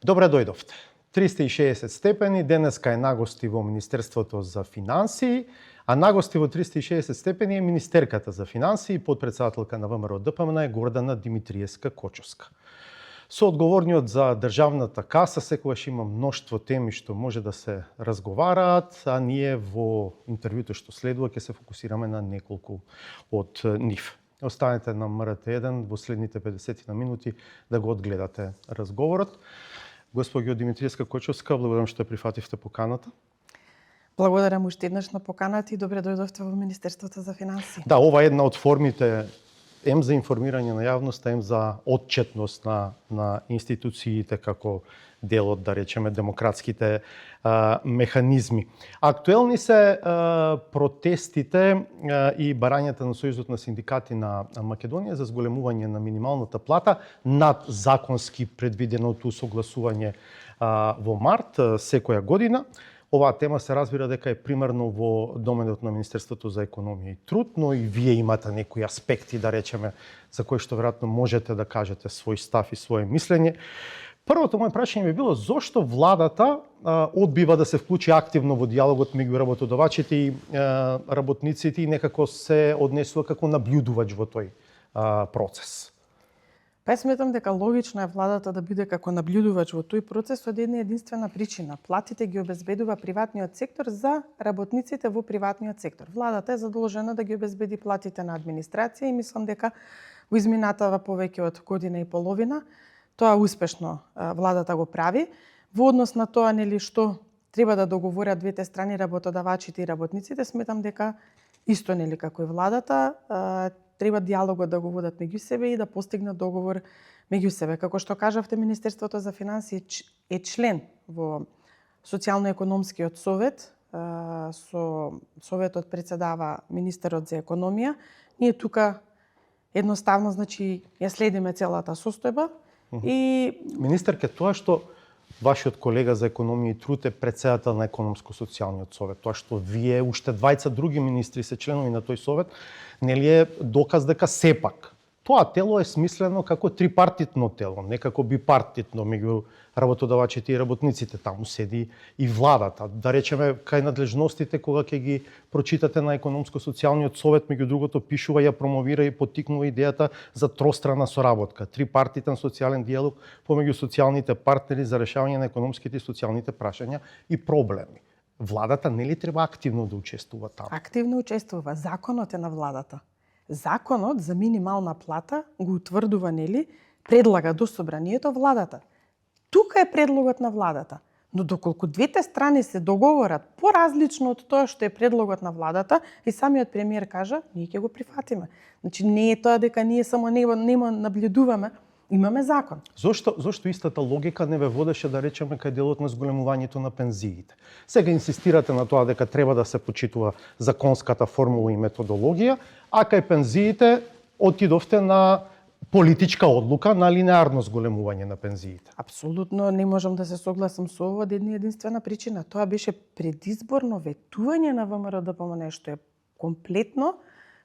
Добре дојдовте. 360 степени денеска е нагости во Министерството за финансии, а нагости во 360 степени е Министерката за финансии и подпредседателка на ВМРО ДПМН е Гордана Димитриевска-Кочовска. Соодговорниот за државната каса секогаш има мноштво теми што може да се разговараат, а ние во интервјуто што следува ќе се фокусираме на неколку од нив. Останете на МРТ1 во следните 50 минути да го одгледате разговорот. Госпоѓо Димитриевска-Кочовска, благодарам што прифативте поканата. Благодарам уште еднаш на поканата и добре дојдовте во Министерството за финансии. Да, ова е една од формите ем за информирање на јавноста, ем за отчетност на институциите како дел од, да речеме, демократските механизми. Актуелни се протестите и барањата на Сојузот на синдикати на Македонија за зголемување на минималната плата над законски предвиденото согласување во март секоја година. Оваа тема се разбира дека е примерно во доменот на Министерството за економија и труд, но и вие имате некои аспекти, да речеме, за кои што веројатно можете да кажете свој став и свое мислење. Првото моје прашање би било зошто владата одбива да се вклучи активно во диалогот меѓу работодавачите и работниците и некако се однесува како наблюдувач во тој процес? Па сметам дека логично е владата да биде како наблюдувач во тој процес од една единствена причина. Платите ги обезбедува приватниот сектор за работниците во приватниот сектор. Владата е задолжена да ги обезбеди платите на администрација и мислам дека во изминатава повеќе од година и половина тоа успешно владата го прави. Во однос на тоа нели што треба да договорат двете страни, работодавачите и работниците, сметам дека исто нели како и владата треба диалогот да го водат меѓу себе и да постигнат договор меѓу себе. Како што кажавте, Министерството за финансии е член во Социјално-економскиот совет. Со советот председава министерот за економија. Ние тука едноставно, значи, ја следиме целата состојба и министерке, тоа што вашиот колега за економија и труд е председател на економско-социјалниот совет, тоа што вие уште двајца други министри се членови на тој совет, нели е доказ дека сепак тоа тело е смислено како трипартитно тело, не како бипартитно меѓу работодавачите и работниците. Таму седи и владата. Да речеме, кај надлежностите кога ќе ги прочитате на економско-социјалниот совет, меѓу другото пишува, ја промовира и поттикнува идејата за тространа соработка, трипартитен социјален диалог помеѓу социјалните партнери за решавање на економските и социјалните прашања и проблеми. Владата нели треба активно да учествува таму? Активно учествува. Законот е на владата. Законот за минимална плата го утврдува, нели, предлага до собранието владата. Тука е предлогот на владата. Но доколку двете страни се договорат поразлично од тоа што е предлогот на владата, и самиот премиер кажа, ние ќе го прифатиме. Значи не е тоа дека ние само нема наблюдуваме, имаме закон. Зошто истата логика не ве водеше, да речеме, кај делот на зголемувањето на пензиите? Сега инсистирате на тоа дека треба да се почитува законската формула и методологија, а кај пензиите отидовте на политичка одлука на линеарно зголемување на пензиите. Апсолутно не можам да се согласам со ова од една единствена причина. Тоа беше предизборно ветување на ВМРО ДПМН, што е комплетно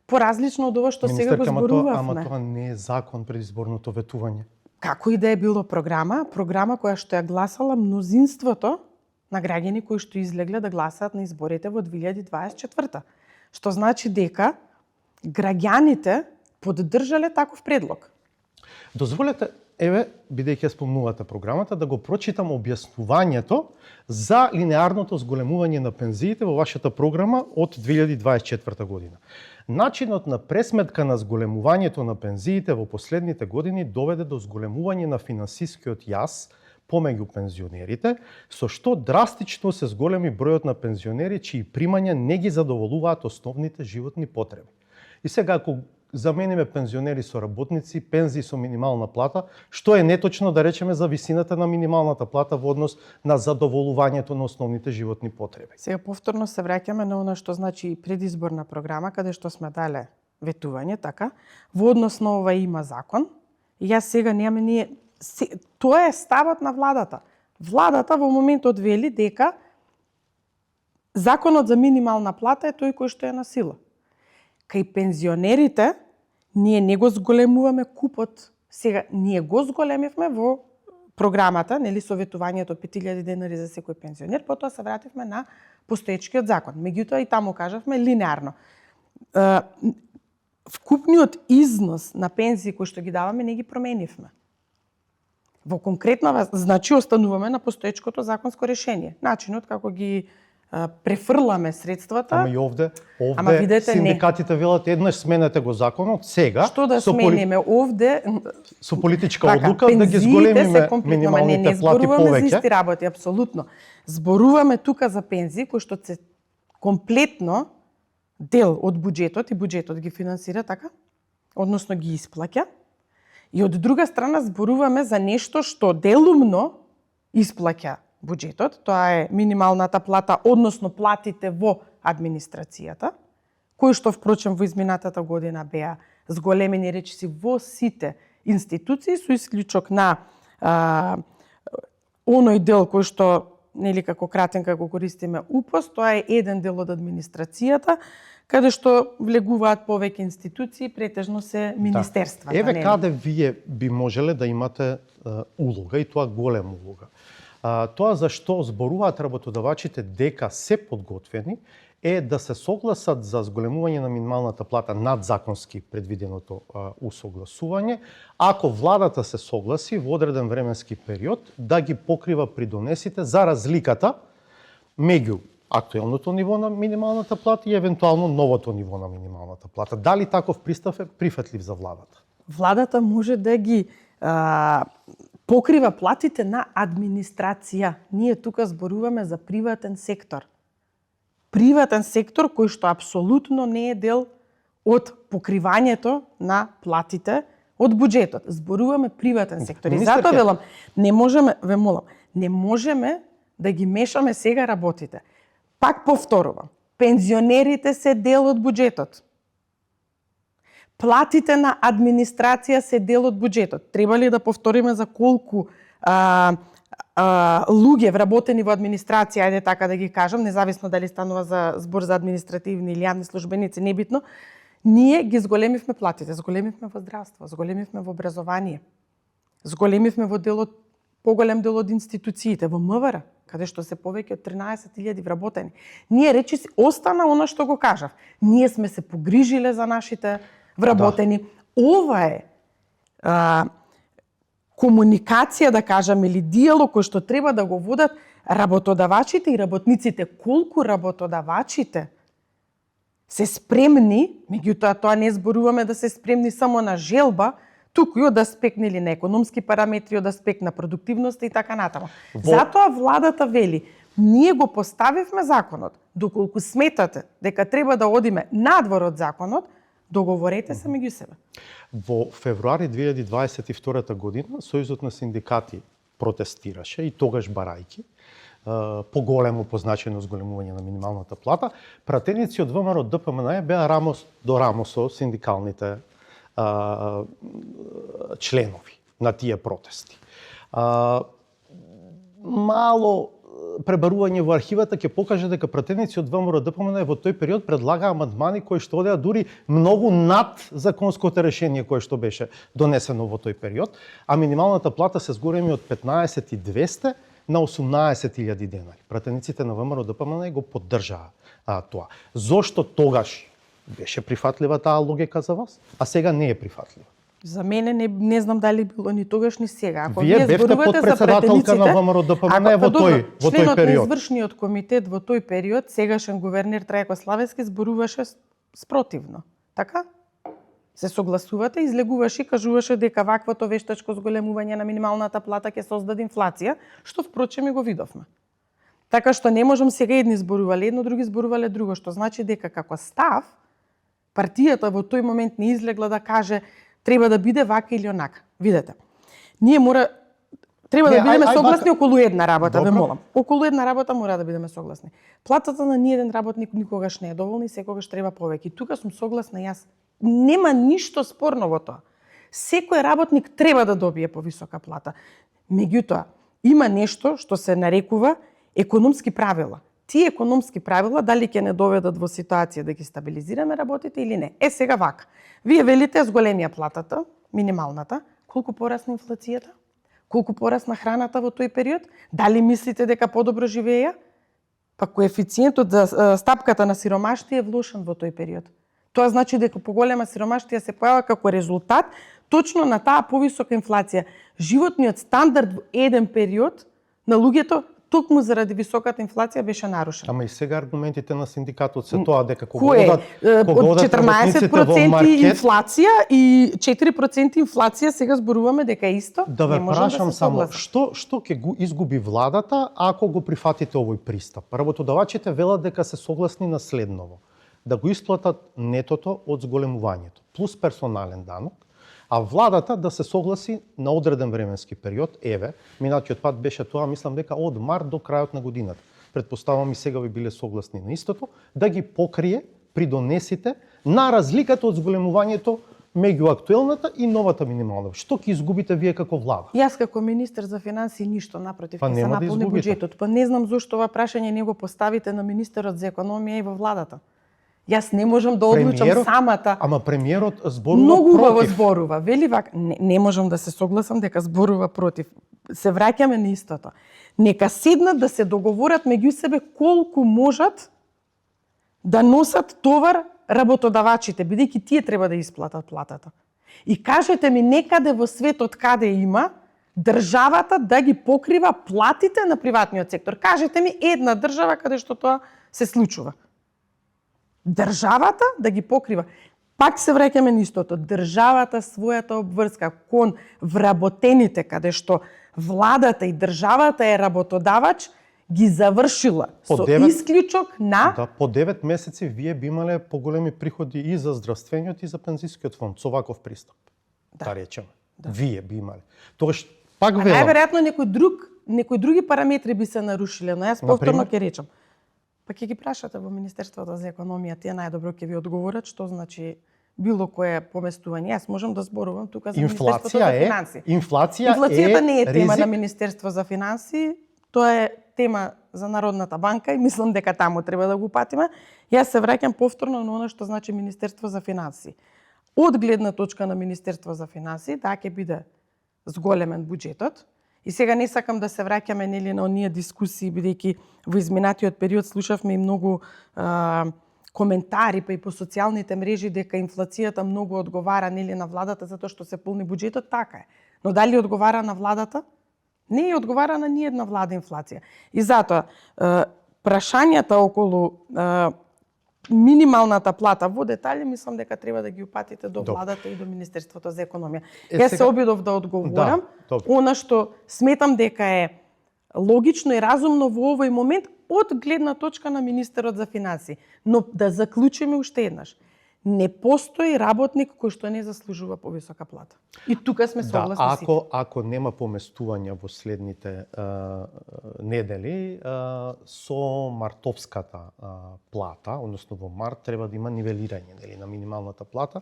поразлично од ова што сега го зборувавме. Ама тоа не е закон, предизборното ветување. Како и да е било програма која што ја гласала мнозинството на граѓани кои што излегле да гласаат на изборите во 2024. Што значи дека граѓаните поддржале таков предлог. Дозволете, еве, бидејќи ја спомнувате програмата, да го прочитам објаснувањето за линеарното зголемување на пензиите во вашата програма од 2024 година. Начинот на пресметка на зголемувањето на пензиите во последните години доведе до зголемување на финансискиот јаз помеѓу пензионерите, со што драстично се зголеми бројот на пензионери чии примања не ги задоволуваат основните животни потреби. И сега, ако замениме пензионери со работници, пензии со минимална плата, што е неточно, да речеме, за висината на минималната плата во однос на задоволувањето на основните животни потреби? Сега повторно се враќаме на она што значи предизборна програма, каде што сме дале ветување, така? Во однос на ова има закон. И јас сега немаме тоа е ставот на владата. Владата во моментот вели дека законот за минимална плата е тој кој што е на сила. Кај пензионерите ние не го зголемуваме купот. Сега ние го зголемивме во програмата, нели советувањето од 5000 денари за секој пензионер, потоа се вративме на постоечкиот закон. Меѓутоа и таму кажавме линеарно. Вкупниот износ на пензии кои што ги даваме не ги променивме. Во конкретно, значи остануваме на постоечкото законско решение. Начинот како ги префрламе средствата. Ама и овде видете, синдикатите велат еднаш сменете го законот, сега што да смениме овде со политичка одлука да ги зголемиме минималните плати повеќе. Не зборуваме за повеќе. исти работи, апсолутно. Зборуваме тука за пензии кои што се комплетно дел од буџетот и буџетот ги финансира, така? Односно ги исплаќа. И од друга страна зборуваме за нешто што делумно исплаќа буџетот, тоа е минималната плата, односно платите во администрацијата, кои што впрочем во изминатата година беа зголемени речиси во сите институции, со исклучок на оној дел кој што, нели како кратенка го користиме УПОС, тоа е еден дел од администрацијата, каде што влегуваат повеќе институции, претежно се министерствата. Да. Еве каде вие би можеле да имате улога, и тоа голема улога. Тоа за што зборуваат работодавачите дека се подготвени е да се согласат за зголемување на минималната плата над законски предвиденото усогласување, ако владата се согласи во одреден временски период да ги покрива придонесите за разликата меѓу актуелното ниво на минималната плата и евентуално новото ниво на минималната плата. Дали таков пристап е прифатлив за владата? Владата може да ги покрива платите на администрација. Ние тука зборуваме за приватен сектор. Приватен сектор кој што апсолутно не е дел од покривањето на платите од буџетот. Зборуваме приватен сектор. И затоа велам, не можеме да ги мешаме сега работите. Пак повторувам, пензионерите се дел од буџетот. Платите на администрација се дел од буџетот. Треба ли да повториме за колку луѓе вработени во администрација, ајде така да ги кажам, независно дали станува за збор за административни или јавни службеници, небитно, ние ги зголемивме платите, зголемивме во здравство, зголемивме во образование, зголемивме во поголем дел од институциите, во МВР, каде што се повеќе од 13.000 вработени. Ние речиси остана она што го кажав. Ние сме се погрижиле за нашите вработени. Да. Ова е комуникација, да кажам, или диалог кој што треба да го водат работодавачите и работниците. Колку работодавачите се спремни, меѓутоа тоа не зборуваме да се спремни само на желба, туку и од аспект или на економски параметри, од аспект на продуктивност и така натаму. Затоа владата вели, ние го поставивме законот, доколку сметате дека треба да одиме надвор од законот, договорете се меѓу себе. Во февруари 2022 година Сојузот на синдикати протестираше и тогаш барајки поголемо позначено зголемување на минималната плата. Пратеници од ВМРО ДПМН беа рамос до рамо со синдикалните членови на тие протести. Мало пребарување во архивата ќе покаже дека пратеници од ВМРО ДПМН во тој период предлагаа амандмани кои што одеа дури многу над законското решение кое што беше донесено во тој период, а минималната плата се зголеми од 15.200 на 18.000 денари. Пратениците на ВМРО ДПМН го поддржаа тоа. Зошто тогаш беше прифатлива таа логика за вас, а сега не е прифатлива? За мене не знам дали било ни тогаш ни сега. Ако вие бевте подпредседателка на ВМРО ДПМН во тој период. Членот на извршниот комитет во тој период, сегашен гувернер Трајко Славевски, зборуваше спротивно. Така? Се согласувате, излегуваше и кажуваше дека ваквото вештачко зголемување на минималната плата ќе создаде инфлација, што впрочем и го видовме. Така што не можам сега едни зборувале едно, други зборувале друго, што значи дека како став партијата во тој момент не излегла да каже треба да биде вака или онака. Видете, ние треба да бидеме согласни околу една работа, ве молам. Околу една работа мора да бидеме согласни. Платата на ниеден работник никогаш не е доволна и секогаш треба повеќе. И тука сум согласна јас. Нема ништо спорно во тоа. Секој работник треба да добие повисока плата. Меѓутоа, има нешто што се нарекува економски правила. Тие економски правила дали ќе не доведат во ситуација да ги стабилизираме работите или не. Сега вака. Вие велите зголемија платата, минималната, колку порасна инфлацијата? Колку порасна храната во тој период? Дали мислите дека подобро живееја? Па коефициентот за стапката на сиромаштие е влошен во тој период. Тоа значи дека поголема сиромаштија се појава како резултат точно на таа повисока инфлација. Животниот стандард во еден период на луѓето токму заради високата инфлација беше нарушен. Ама и сега аргументите на синдикатот се тоа дека кога одат 14% инфлација и 4% инфлација, сега зборуваме дека е исто. Да ве прашам само, што ќе го изгуби владата ако го прифатите овој пристап? Работодавачите велат дека се согласни на следново: да го исплатат нетото од зголемувањето, плюс персонален данок, а владата да се согласи на одреден временски период, еве, минатиот пат беше тоа, мислам дека од март до крајот на годината. Предпоставам и сега би биле согласни на истото, да ги покрие придонесите на разликата од зголемувањето меѓу актуелната и новата минимална. Што ќе изгубите вие како влада? Јас како министер за финансии ништо, напротив, Па ќе се нема да наполни изгубите. буџетот. Па не знам зошто ова прашање не го поставите на министерот за економија и во владата. Јас не можам да одлучам самата. Ама премиерот зборува Многу убаво против. зборува. Вели вака, не можам да се согласам дека зборува против. Се враќаме на истото. Нека седнат да се договорат меѓу себе колку можат да носат товар работодавачите, бидејќи тие треба да исплатат платата. И кажете ми некаде во светот каде има државата да ги покрива платите на приватниот сектор. Кажете ми една држава каде што тоа се случува. Државата да ги покрива. Пак се враќаме на истото. Државата својата обврска кон вработените, каде што владата и државата е работодавач, ги завршила со исклучок на... Да, по 9 месеци вие би имале поголеми приходи и за здравствениот и за пензискиот фонд, со ваков пристап. Да речеме. Да. Вие би имале. Тогаш пак велам. Најверојатно некои други параметри би се нарушиле, но јас повторно ќе речам. Па ќе ги прашате во Министерството за економија, тие најдобро ќе ви одговорат што значи било кое поместување. Јас можам да зборувам тука за Министерството за финансии. Инфлацијата не е тема на Министерство за финансии, тоа е тема за Народната банка и мислам дека таму треба да го патиме. Јас се враќам повторно на она што значи Министерство за финансии. Од гледна точка на Министерство за финансии, да ќе биде зголемен буџетот. И сега не сакам да се враќаме нели на оние дискусии, бидејќи во изминатиот период слушавме и многу коментари па и по социјалните мрежи дека инфлацијата многу одговара нели на владата затоа што се полни буџетот, така е. Но дали одговара на владата? Не е одговара на ниедна влада инфлација. И затоа прашањата околу минималната плата во детали, мислам дека треба да ги упатите до владата и до Министерството за економија. Јас се обидов да одговорам. Она што сметам дека е логично и разумно во овој момент од гледна точка на министерот за финансии. Но да заклучиме уште еднаш. Не постои работник кој што не заслужува повисока плата. И тука сме согласни сите. Ако нема поместувања во следните недели, со мартовската плата, односно во март треба да има нивелирање нели, на минималната плата,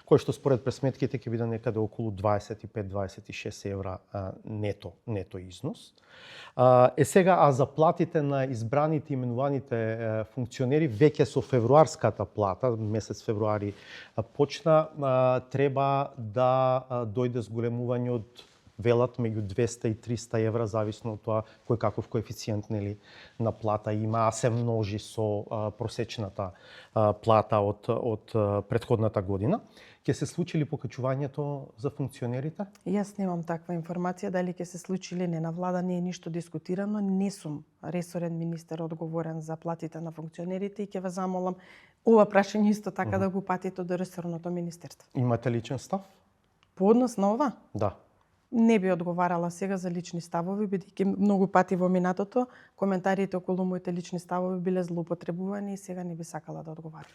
кој што според пресметките ќе биде некаде околу 25-26 евра нето износ. Сега, за платите на избраните именуваните функционери, веќе со февруарската плата, месец февруари почна, треба да дојде зголемување од велат меѓу 200 и 300 евра, зависно од тоа кој каков коефициент нели на плата има, а се множи со просечната плата од претходната година. Ќе се случи ли покачувањето за функционерите? Јас немам таква информација, дали ќе се случи или не. На влада не е ништо дискутирано, не сум ресорен министер одговорен за платите на функционерите и ќе ве замолам ова прашање исто така да го патите до ресорното министерство. Имате личен став? По однос на ова? Да. Не би одговарала сега за лични ставови, бидејќи многу пати во минатото коментарите околу моите лични ставови биле злоупотребувани и сега не би сакала да одговарам.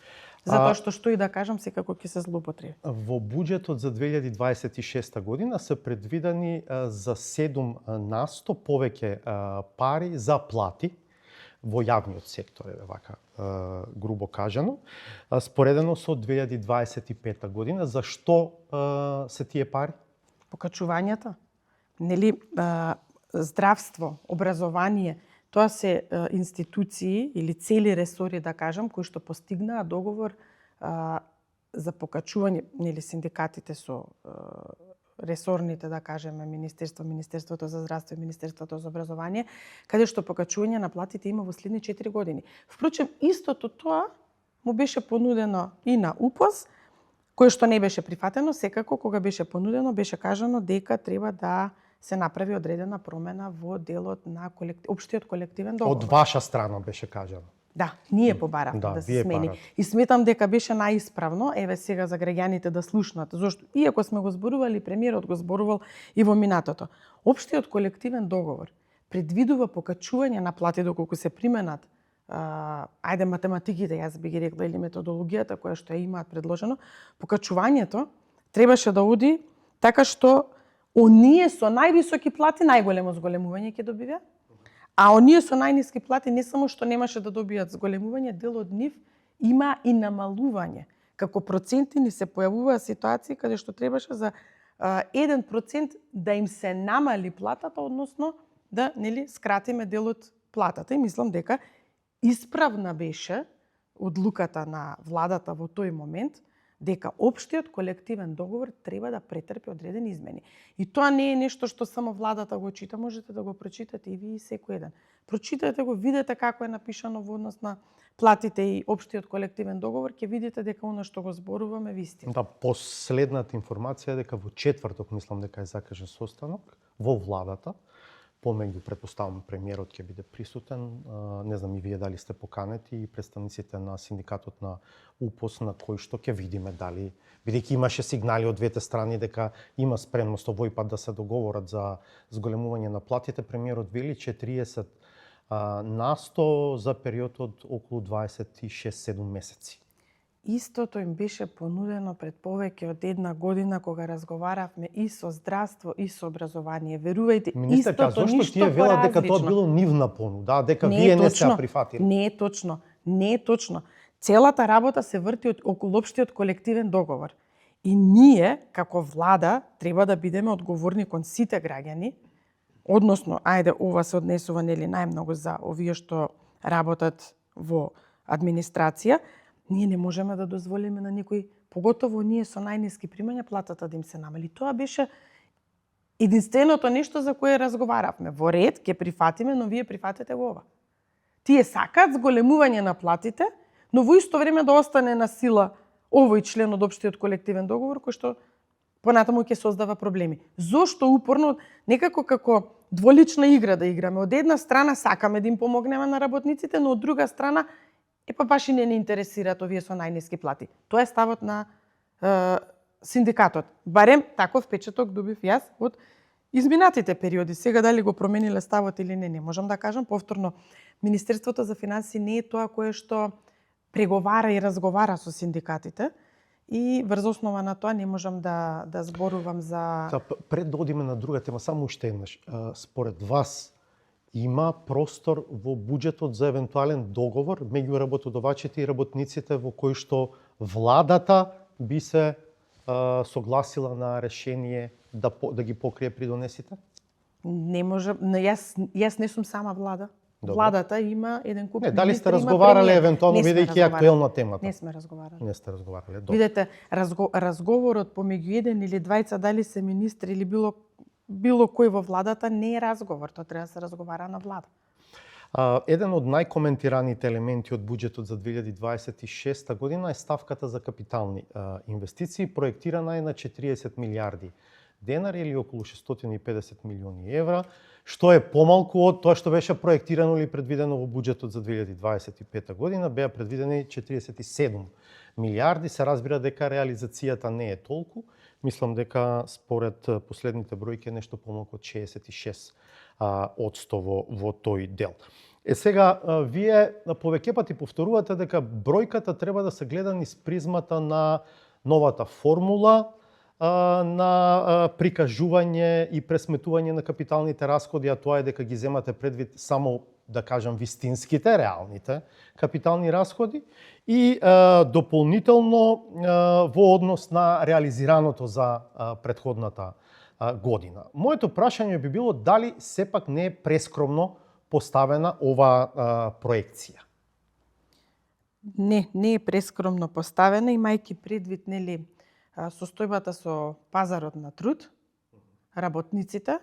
Затоа што и да кажам, секако ќе се злоупотреби. Во буџетот за 2026 година се предвидени за 7% повеќе пари за плати во јавниот сектор, вака грубо кажано, споредено со 2025 година. За што се тие пари? Покачувањата, нели, здравство, образование, тоа се институции или цели ресори, да кажам, кои што постигнаа договор за покачување, нели, синдикатите со ресорните, да кажеме, Министерството за здравство и Министерството за образование, каде што покачување на платите има во следни 4 години. Впрочем, истото тоа му беше понудено и на УПОС, кое што не беше прифатено. Секако, кога беше понудено, беше кажано дека треба да се направи одредена промена во делот на општиот колективен договор. Од ваша страна беше кажано. Да, ние побаравме да се смени. И сметам дека беше најисправно, еве сега за граѓаните да слушнат, зашто иако сме го зборували, премиерот го зборувал и во минатото. Општиот колективен договор предвидува покачување на плати доколку се применат ајде математиките, јас би ги рекла, или методологијата која што ја имаат предложено, покачувањето требаше да оди така што оние со највисоки плати најголемо зголемување ќе добиваат. А оние со најниски плати не само што немаше да добијат зголемување, дел од нив има и намалување. Како проценти ни се појавуваа ситуации каде што требаше за 1% да им се намали платата, односно да скратиме делот платата. И мислам дека исправна беше одлуката на владата во тој момент дека општиот колективен договор треба да претрпи одредени измени. И тоа не е нешто што само владата го чита, можете да го прочитате и ви и секој еден. Прочитате го, видете како е напишано во однос на платите и општиот колективен договор, ќе видите дека она што го зборуваме вистина. Да, последната информација е дека во четврток, мислам дека е закажан состанок во владата, помеѓу, претпоставам, премиерот ќе биде присутен, не знам и вие дали сте поканети, и представниците на синдикатот на УПОС, на кој што ќе видиме дали, бидејќи имаше сигнали од двете страни дека има спремност овој пат да се договорат за зголемување на платите, премиерот вели 40 на 100 за период од околу 26-7 месеци. Истото им беше понудено пред повеќе од една година кога разговаравме и со здравство и со образование. Верувајте, Министерка, истото зошто ништо тие велат дека поразлично. тоа било нивна понуда, дека вие не се прифатили? Не е точно. Не е точно. Целата работа се врти околу општиот колективен договор. И ние, како влада, треба да бидеме одговорни кон сите граѓани, односно, ајде, ова се однесува најмногу за овие што работат во администрација, ние не можеме да дозволиме на никој, поготово ние со најниски примања, платата да им се намали. Тоа беше единственото нешто за кое разговаравме. Во ред, ќе прифатиме, но вие прифатете го ова. Тие сакаат зголемување на платите, но во исто време да остане на сила овој член од општиот колективен договор, кој што понатаму ќе создава проблеми. Зошто упорно, некако како дволична игра да играме? Од една страна сакаме да им помогнеме на работниците, но од друга страна баш и не интересираат овие со најниски плати. Тоа е ставот на синдикатот. Барем таков впечаток добив јас од изминатите периоди. Сега дали го промениле ставот или не можам да кажам. Повторно, Министерството за финансии не е тоа кое што преговара и разговара со синдикатите. И врз основа на тоа не можам да зборувам за... Пред да одиме на друга тема, само уште еднаш. Според вас, има простор во буџетот за евентуален договор меѓу работодавачите и работниците во кој што владата би се согласила на решение да ги покрие придонесите? Не може, јас не сум сама влада. Добре. Владата има еден куп министри, дали сте разговарале евентуално бидејќи актуелна темата? Не сме разговарале. Не сте разговарале. Добре. Видете, разговорот помеѓу еден или двајца, дали се министри или било кој во владата, не е разговор, тоа треба да се разговара на влада. Еден од најкоментираните елементи од буџетот за 2026 година е ставката за капитални инвестиции, проектирана е на 40 милиарди денари или околу 650 милиони евра, што е помалку од тоа што беше проектирано или предвидено во буџетот за 2025 година, беа предвидени 47 милиарди, се разбира дека реализацијата не е толку. Мислам дека според последните бројки е нешто помалку од 66% во тој дел. Сега, вие повеќе пати повторувате дека бројката треба да се гледа низ призмата на новата формула, на прикажување и пресметување на капиталните расходи, а тоа е дека ги земате предвид само, да кажам, вистинските, реалните капитални расходи и дополнително во однос на реализираното за претходната година. Моето прашање би било дали сепак не е прескромно поставена ова проекција? Не е прескромно поставена, имајќи предвид состојбата со пазарот на труд работниците,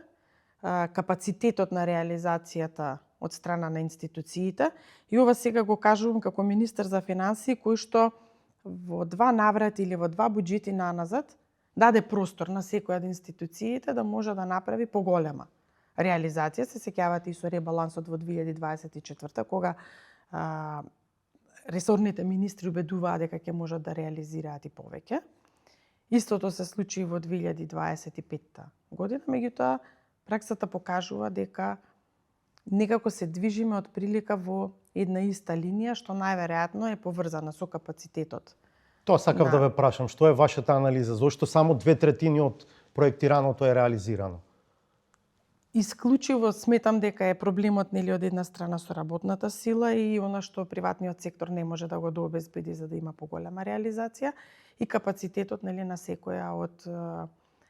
капацитетот на реализацијата од страна на институциите. И ова сега го кажувам како министер за финансии, кој што во 2 наврати или во 2 буџети наназад даде простор на секоја од институциите да може да направи поголема реализација. Се сеќавате и со ребалансот во 2024 кога ресорните министри убедуваа дека ќе можат да реализираат и повеќе. Истото се случи во 2025 година, меѓутоа праксата покажува дека некако се движиме од прилика во една иста линија, што најверојатно е поврзана со капацитетот. Тоа сакав да ве прашам, што е вашата анализа, зошто само 2/3 од проектираното е реализирано? Исклучиво сметам дека е проблемот нели од една страна со работната сила и она што приватниот сектор не може да го дообезбеди за да има поголема реализација и капацитетот нели на секоја од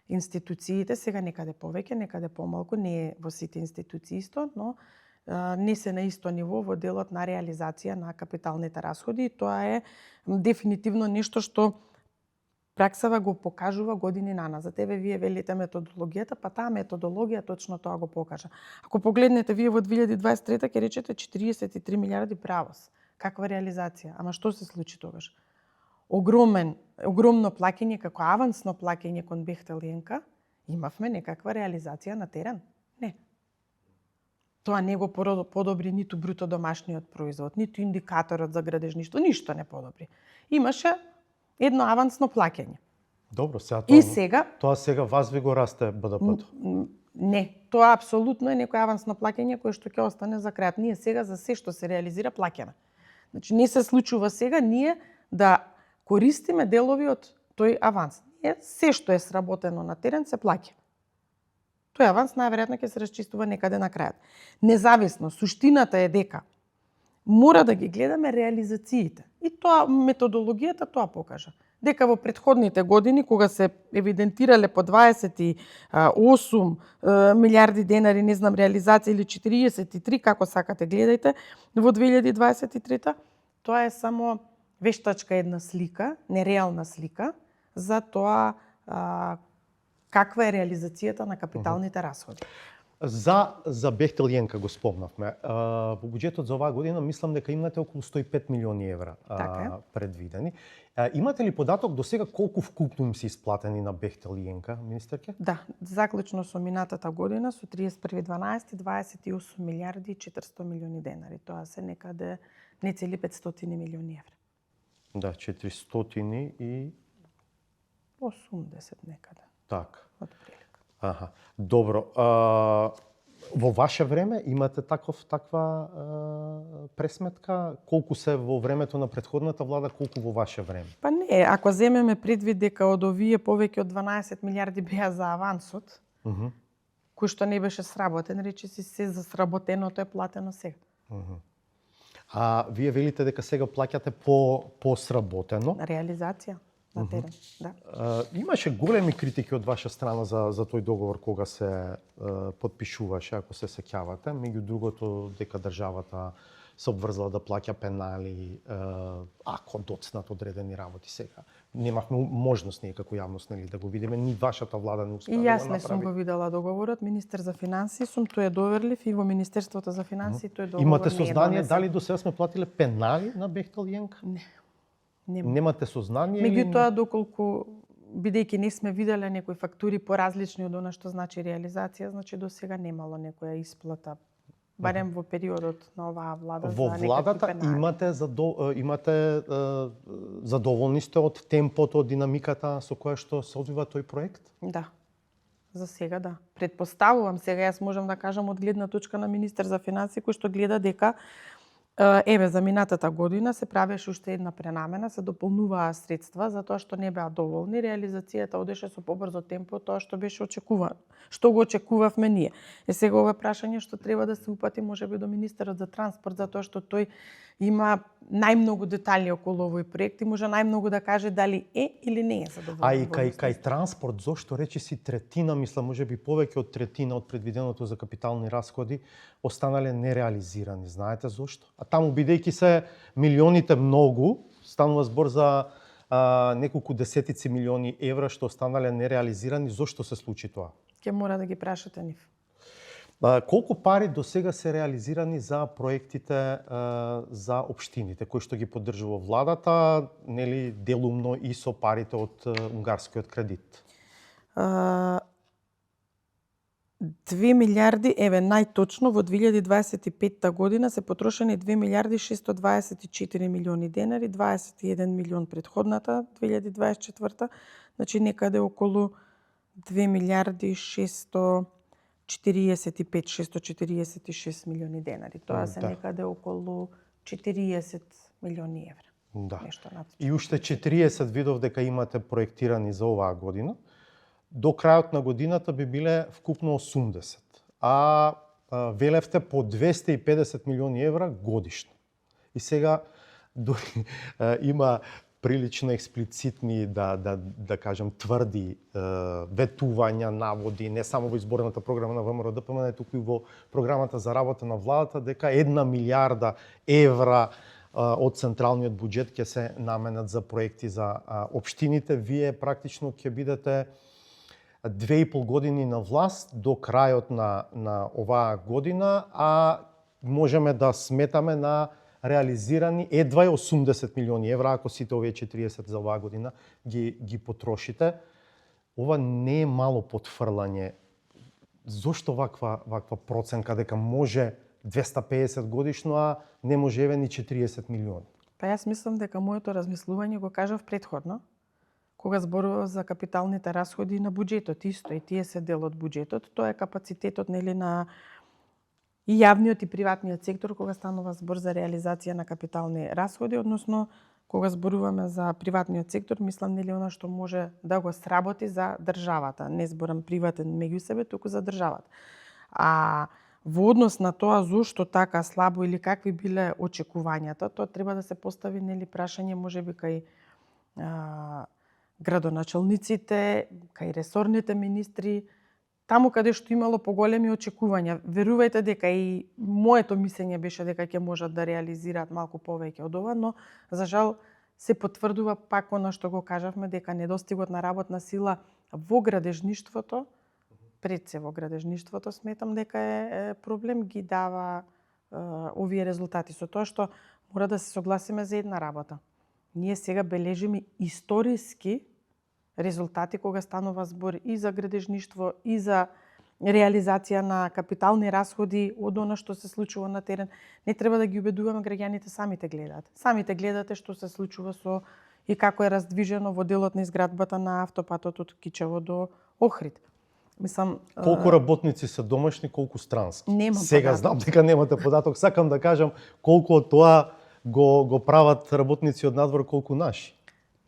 институциите, сега некаде повеќе, некаде помалку, не е во сите институции исто, но не се на исто ниво во делот на реализација на капиталните расходи и тоа е дефинитивно нешто што праксава го покажува години наназад. Еве вие велите методологијата, па таа методологија точно тоа го покажа. Ако погледнете вие во 2023 ќе речете 43 милиарди правос. Каква реализација? Ама што се случи тогаш? Огромно плаќање како авансно плаќање кон Бехтел и ЕНК, имавме некаква реализација на терен? Не. Тоа не го подобри ниту бруто домашниот производ, ниту индикаторот за градежништво, ништо не подобри. Имаше едно авансно плаќање. Добро, сега тоа сега вас ви го расте БДП-то. Не, тоа апсолутно е некој авансно плаќање кое што ќе остане за крајот. Ние сега за се што се реализира плаќаме. Значи не се случува сега ние да користиме делови од тој аванс. Ние се што е сработено на терен се плаќа. Тој аванс најверојатно ќе се расчистува некаде на крајот. Независно, суштината е дека мора да ги гледаме реализациите. И тоа методологијата тоа покажа. Дека во претходните години кога се евидентирале по 28 милиарди денари, не знам, реализација или 43, како сакате гледајте, во 2023, тоа е само вештачка една слика, нереална слика за тоа каква е реализацијата на капиталните расходи. За Бехтел и ЕНК го спомнавме. Во буџетот за оваа година мислам дека имате околу 105 милиони евра предвидени. Имате ли податок до сега колку вкупно им се исплатени на Бехтел и ЕНК, министерке? Да, заклучно со минатата година со 31.12 28 милиарди и 400 милиони денари. Тоа се некаде не цели 500 милиони евра. Да, 400 и 80 некаде. Така. Отприлика. Аха. Добро. Во ваше време имате таква пресметка? Колку се во времето на претходната влада, колку во ваше време? Па не, ако земеме предвид дека од овие повеќе од 12 милиарди беа за авансот, кој што не беше сработен, речи си се за сработеното е платено сега. А вие велите дека сега плаќате по сработено? Реализација на терен, да. Имаше големи критики од ваша страна за тој договор кога се потпишуваше, ако се сеќавате, меѓу другото дека државата се обврзала да плаќа пенали ако доцнат одредени работи сега. Немавме можност ние како јавност нели да го видиме, ни вашата влада не успеа да го направи. И јас не сум го видела договорот, министер за финансии сум, тој е доверлив и во Министерството за финансии тој договор Имате сознание дали до сега сме платиле пенали на Бехтел и ЕНК? Не. Нема. Немате сознание? Меѓутоа, доколку бидејќи не сме виделе некои фактури поразлични од она што значи реализација, значи до сега немало некоја исплата, барем во периодот на оваа влада. Во владата имате задоволни сте од темпото, од динамиката со која што се одвива тој проект? Да. За сега да. Предпоставувам сега, јас можам да кажам од гледна точка на министер за финансии кој што гледа дека еве за минатата година се правеше уште една пренамена, се дополнуваа средства затоа што не беа доволни, реализацијата одеше со побрзо темпо тоа што беше очекувано. Што го очекувавме ние. Сега ова прашање што треба да се упати можеби до министерот за транспорт затоа што тој има најмногу детали околу овој проект и може најмногу да каже дали е или не е задоволен. А и кај транспорт зошто речиси третина, мислам можеби повеќе од третина од предвиденото за капитални расходи останале нереализирани. Знаете зошто? А таму бидејќи се милионите многу, станува збор за неколку десетици милиони евра што останале нереализирани, зошто се случи тоа? Ќе мора да ги прашате нив. Колку пари до сега се реализирани за проектите за општините, кои што ги поддржува владата, нели делумно и со парите од унгарскиот кредит? 2 милиарди, еве најточно во 2025 година се потрошени 2 милиарди 624 милиони денари, 21 милион предходната 2024, значи некаде околу 2 милиарди 646 милиони денари. Тоа се некаде околу 40 милиони евра. Да. Нешто над. И уште 40 видов дека имате проектирани за оваа година. До крајот на годината би биле вкупно 80. Велевте по 250 милиони евра годишно. И сега дури има прилично експлицитни, да кажем, тврди ветувања, наводи, не само во изборната програма на ВМРО-ДПМН, туку и во програмата за работа на владата, дека 1 милиарда евра од централниот буџет ќе се наменат за проекти за општините. Вие практично ќе бидете 2,5 години на власт до крајот на оваа година, а можеме да сметаме на реализирани едва 80 милиони евра, ако сите овие 40 за оваа година ги потрошите. Ова не е мало потфрлање. Зошто ваква проценка дека може 250 годишно, а не може еве ни 40 милиони? Па јас мислам дека моето размислување го кажав претходно, кога зборував за капиталните расходи на буџетот, исто и тие се дел од буџетот, тоа е капацитетот нели на и јавниот и приватниот сектор кога станува збор за реализација на капитални расходи, односно кога зборуваме за приватниот сектор, мислам нели она што може да го сработи за државата, не зборам приватен меѓу себе, туку за државата. А во однос на тоа зошто така слабо или какви биле очекувањата, тоа треба да се постави нели прашање можеби кај градоначалниците, кај ресорните министри, таму каде што имало поголеми очекувања. Верувајте дека и моето мислење беше дека ќе можат да реализираат малку повеќе од ова, но за жал се потврдува пак она што го кажавме, дека недостигот на работна сила во градежништвото, пред се во градежништвото, сметам дека е проблем, ги дава овие резултати. Со тоа што мора да се согласиме за една работа. Ние сега бележиме историски резултати кога станува збор и за градежништво, и за реализација на капитални расходи од она што се случува на терен. Не треба да ги убедуваме граѓаните, самите гледаат. Самите гледате што се случува со и како е раздвижено во делот на изградбата на автопатот од Кичево до Охрид. Мислам, колку работници се домашни, колку странски? Немам сега податок. знам дека немате податок, сакам да кажам колку од тоа го прават работници од надвор, колку наши.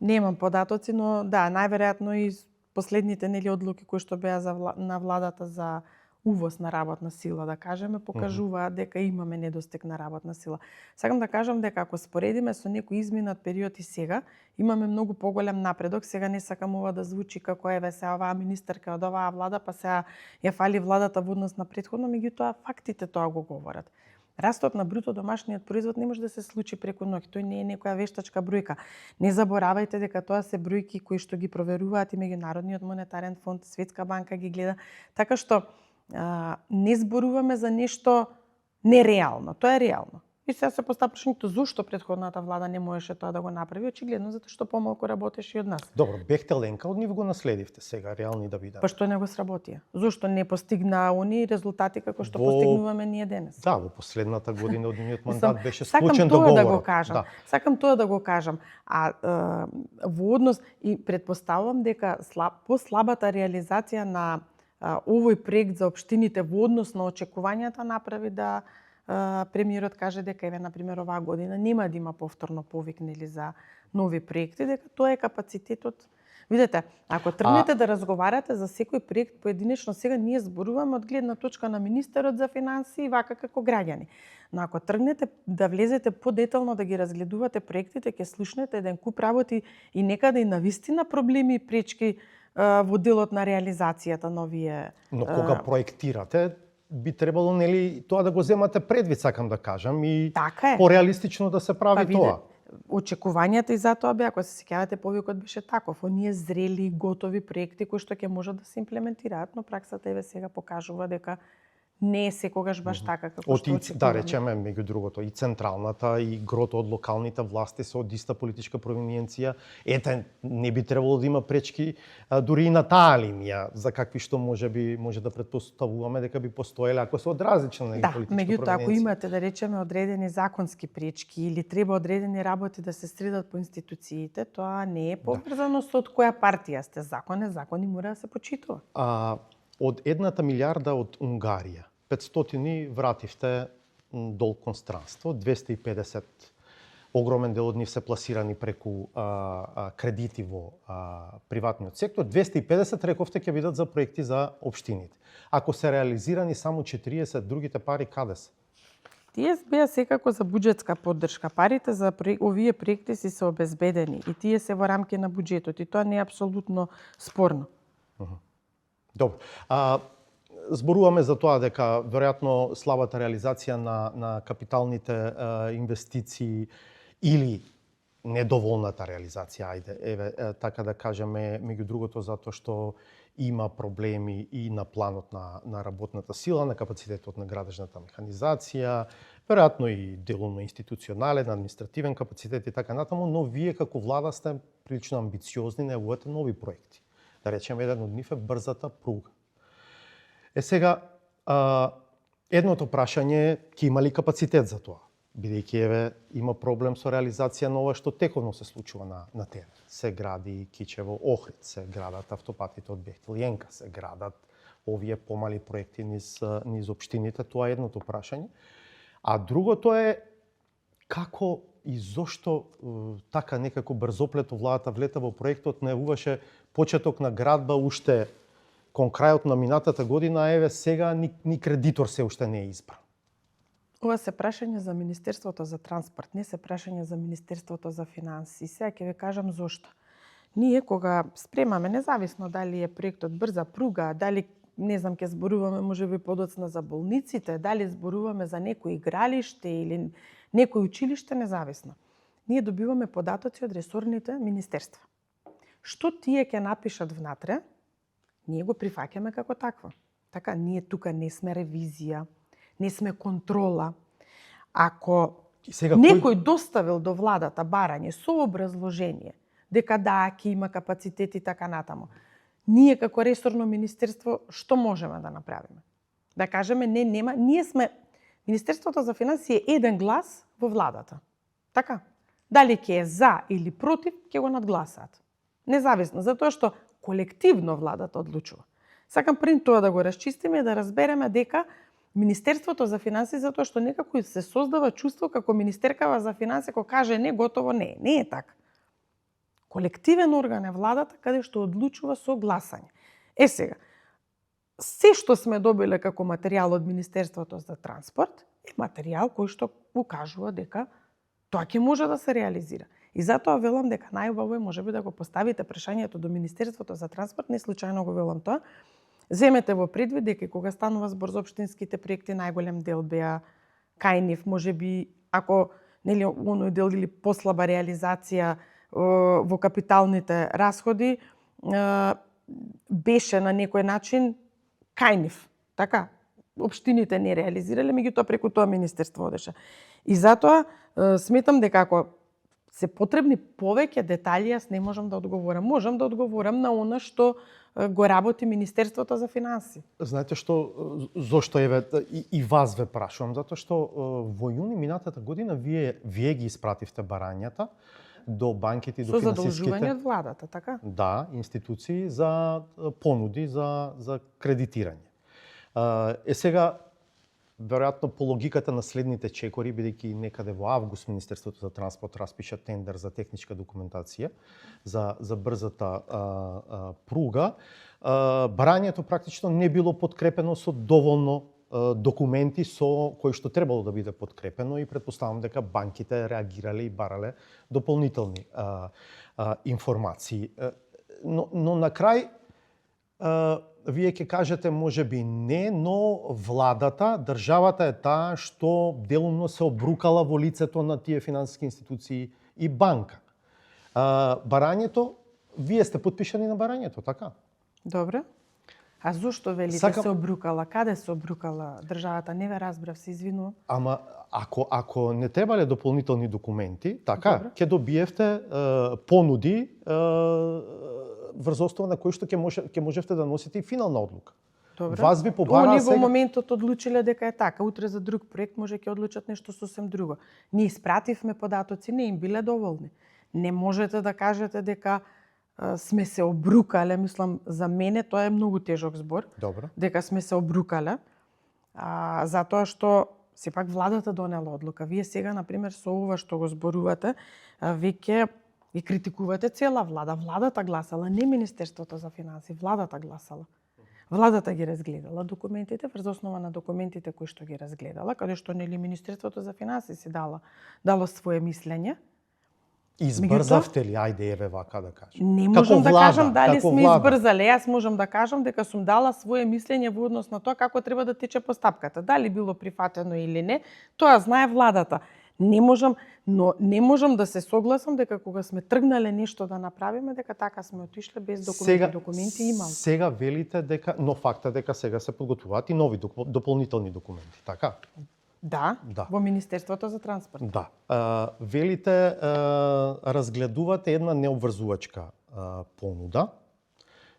Немам податоци, но да, најверојатно и последните нели одлуки кои што беа на владата за увоз на работна сила, да кажеме, покажуваат дека имаме недостиг на работна сила. Сакам да кажам дека ако споредиме со некој изминат период и сега, имаме многу поголем напредок. Сега не сакам ова да звучи како еве се оваа министерка од оваа влада, па сега ја фали владата во однос на претходно, меѓутоа фактите тоа го говорат. Растот на бруто домашниот производ не може да се случи преку ноќ. Тој не е некоја вештачка бројка. Не заборавајте дека тоа се бројки кои што ги проверуваат и Меѓународниот монетарен фонд, Светска банка ги гледа. Така што не зборуваме за нешто нереално. Тоа е реално. И сега се поставя прашањето зошто претходната влада не можеше тоа да го направи? Очигледно затоа што помалку работеше и од нас. Добро, бехте ленка, од нив го наследивте сега, реални да видам. Па што не го сработија? Зошто не постигна они резултати како што постигнуваме ние денес? Да, во последната година од нивниот мандат беше склучен договор. Сакам тоа да го кажам. Да. Сакам тоа да го кажам. Во однос и предпоставувам дека послабата реализација на овој проект за општините во однос на очекувањата направи да премиерот каже дека еве на пример оваа година нема да има повторно повик нели за нови проекти, дека тоа е капацитетот. Видете, ако тргнете да разговарате за секој проект поединечно, сега ние зборуваме од гледна точка на министерот за финансии вака како граѓани. Но ако тргнете да влезете подетално да ги разгледувате проектите, ќе слушнете еден куп работи и некаде и навистина проблеми и пречки во делот на реализацијата на овие. Но кога проектирате, би требало нели тоа да го земате предвид, сакам да кажам, и така пореалистично да се прави тоа. очекувањата и затоа беа, ако се сеќавате, повикот беше таков. Оние зрели, готови проекти кои што ќе можат да се имплементираат, но праксата еве сега покажува дека не е секогаш баш така како што очекуваме. Да речеме, меѓу другото, и централната и грото од локалните власти се од иста политичка провиненција. Ете, не би требало да има пречки дури и на таа линија, за какви што може да претпоставуваме дека би постоеле ако се од различна политичка провиненција. Да, меѓутоа ако имате да речеме одредени законски пречки или треба одредени работи да се средат по институциите, тоа не е поврзано со од која партија сте. Закони мора да се почитува. Од 1 милиарда од Унгарија, 500 вративте долг кон странство, 250 огромен дел од нив се пласирани преку кредити во приватниот сектор, 250 рековте ќе бидат за проекти за општините. Ако се реализирани само 40, другите пари каде се? Тие беа секако за буџетска поддршка. Парите за овие проекти си се обезбедени и тие се во рамки на буџетот и тоа не е апсолутно спорно. Добро. Зборуваме за тоа дека веројатно слабата реализација на капиталните инвестиции или недоволната реализација, така да кажеме, меѓу другото затоа што има проблеми и на планот на работната сила, на капацитетот на градежната механизација, веројатно и делумно институционален, административен капацитет и така натаму, но вие како влада сте прилично амбициозни, најавувате нови проекти. Да речеме, еден од нив е брзата пруга. Сега, едното прашање е, ќе има ли капацитет за тоа? Бидејќи има проблем со реализација на ова што тековно се случува на терен. Се гради Кичево, Охрид, се градат автопатите од Бехтел и Енка, се градат овие помали проекти низ општините, тоа е едното прашање. А другото е како и зошто така некако брзоплето владата влета во проектот, најавуваше почеток на градба уште кон крајот на минатата година, еве сега ни кредитор се уште не е избран. Ова се прашање за Министерството за транспорт, не се прашање за Министерството за финансии. Сега ќе ви кажам зошто. Ние кога спремаме, независно дали е проектот брза пруга, дали не знам ќе зборуваме можеби подоцна за болниците, дали зборуваме за некој игралиште или некој училиште, независно. Ние добиваме податоци од ресорните министерства. Што тие ќе напишат внатре, ние го прифаќаме како такво. Така, ние тука не сме ревизија, не сме контрола. Ако некој доставил до владата барање со образложение дека да, ќе има капацитет и така натаму, ние како ресорно министерство што можеме да направиме? Да кажеме не, нема, ние сме Министерството за финансии е еден глас во владата. Така? Дали ќе е за или против, ќе го надгласаат. Независно, затоа што колективно владата одлучува. Сакам пред тоа да го расчистиме и да разбереме дека Министерството за финансии, затоа што некако се создава чувство како министеркава за финансии, кој каже не, готово не е така. Колективен орган е владата каде што одлучува со гласање. Сега, се што сме добиле како материјал од Министерството за транспорт е материјал кој што укажува дека тоа ќе може да се реализира. И затоа велам дека најубаво е можеби да го поставите прашањето до Министерството за транспорт, не случајно го велам тоа. Земете во предвид дека кога станува збор за општинските проекти, најголем дел беа кај нив, можеби ако нели оној дел или послаба реализација во капиталните расходи беше на некој начин кај нив. Така, општините не реализирале, меѓутоа преку тоа министерство одеше. И затоа сметам дека ако се потребни повеќе детали, јас не можам да одговорам. Можам да одговорам на она што го работи Министерството за финансии. Знаете зошто и вас ве прашувам, затоа што во јуни минатата година вие ги испративте барањата до банките и до финансиските... Со задолжување од владата, така? Да, институции за понуди за кредитирање. Сега, веројатно по логиката на следните чекори, бидејќи некаде во август Министерството за транспорт распиша тендер за техничка документација за брзата пруга, барањето практично не било подкрепено со доволно документи со кои што требало да биде подкрепено и претпоставам дека банките реагирале и барале дополнителни информации. Но на крај вие ќе кажете можеби не, но владата, државата е таа што делумно се обрукала во лицето на тие финансиски институции и банка. Барањето, вие сте потпишани на барањето, така? Добре. А зошто велите се обрукала? Каде се обрукала државата? Не ве разбрав, се извинувам. Ама ако не требале дополнителни документи, така, ќе добиевте понуди врз основа на кои што ќе можевте да носите и финална одлука. Добре. Вас ви побараа Они сега... во моментот одлучиле дека е така. Утре за друг проект може ќе одлучат нешто сосем друго. Ние испративме податоци, не им биле доволни. Не можете да кажете дека сме се обрукале, мислам, за мене тоа е многу тежок збор. Добро. Дека сме се обрукале, затоа што сепак владата донела одлука. Вие сега, например, со ова што го зборувате, веќе и критикувате цела влада. Владата гласала, не Министерството за финансии, владата гласала. Владата ги разгледала документите, врз основа на документите кои што ги разгледала, каде што нели Министерството за финансии си дало свое мислење. Избрзавте ли? Ајде, еве вака да кажем. Не можам да кажам дали сме избрзале. Јас можам да кажам дека сум дала свое мислење во однос на тоа како треба да тече постапката. Дали било прифатено или не, тоа знае владата. Не можам да се согласам дека кога сме тргнале нешто да направиме, дека така сме отишле без документи имал. Сега велите дека, но факта дека сега се подготвуваат и нови дополнителни документи, така? Да, во Министерството за транспорт. Да. Велите, разгледувате една необврзувачка понуда.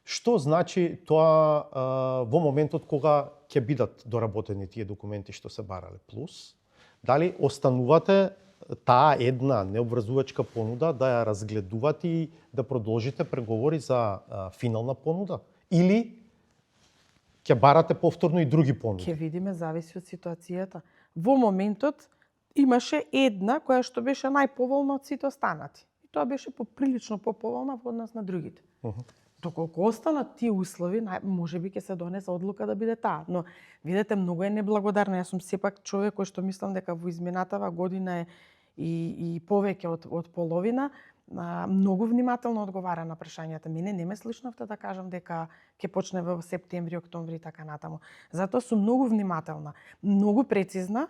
Што значи тоа во моментот кога ќе бидат доработени тие документи што се барале? Плюс, дали останувате таа една необврзувачка понуда да ја разгледувате и да продолжите преговори за финална понуда? Или ќе барате повторно и други понуди? Ќе видиме, зависи од ситуацијата. Во моментот имаше една која што беше најповолна од сите останати. И тоа беше поприлично поповолна во однос на другите. Доколку останат тие услови, можеби ќе се донесе одлука да биде таа. Но, видете, многу е неблагодарна. Јас сум сепак човек кој што мислам дека во изминатава година е и повеќе од половина, многу внимателно одговара на прашањата. Мене не ме слушнавте да кажам дека ќе почне во септември, октомври и така натаму. Затоа сум многу внимателна, многу прецизна,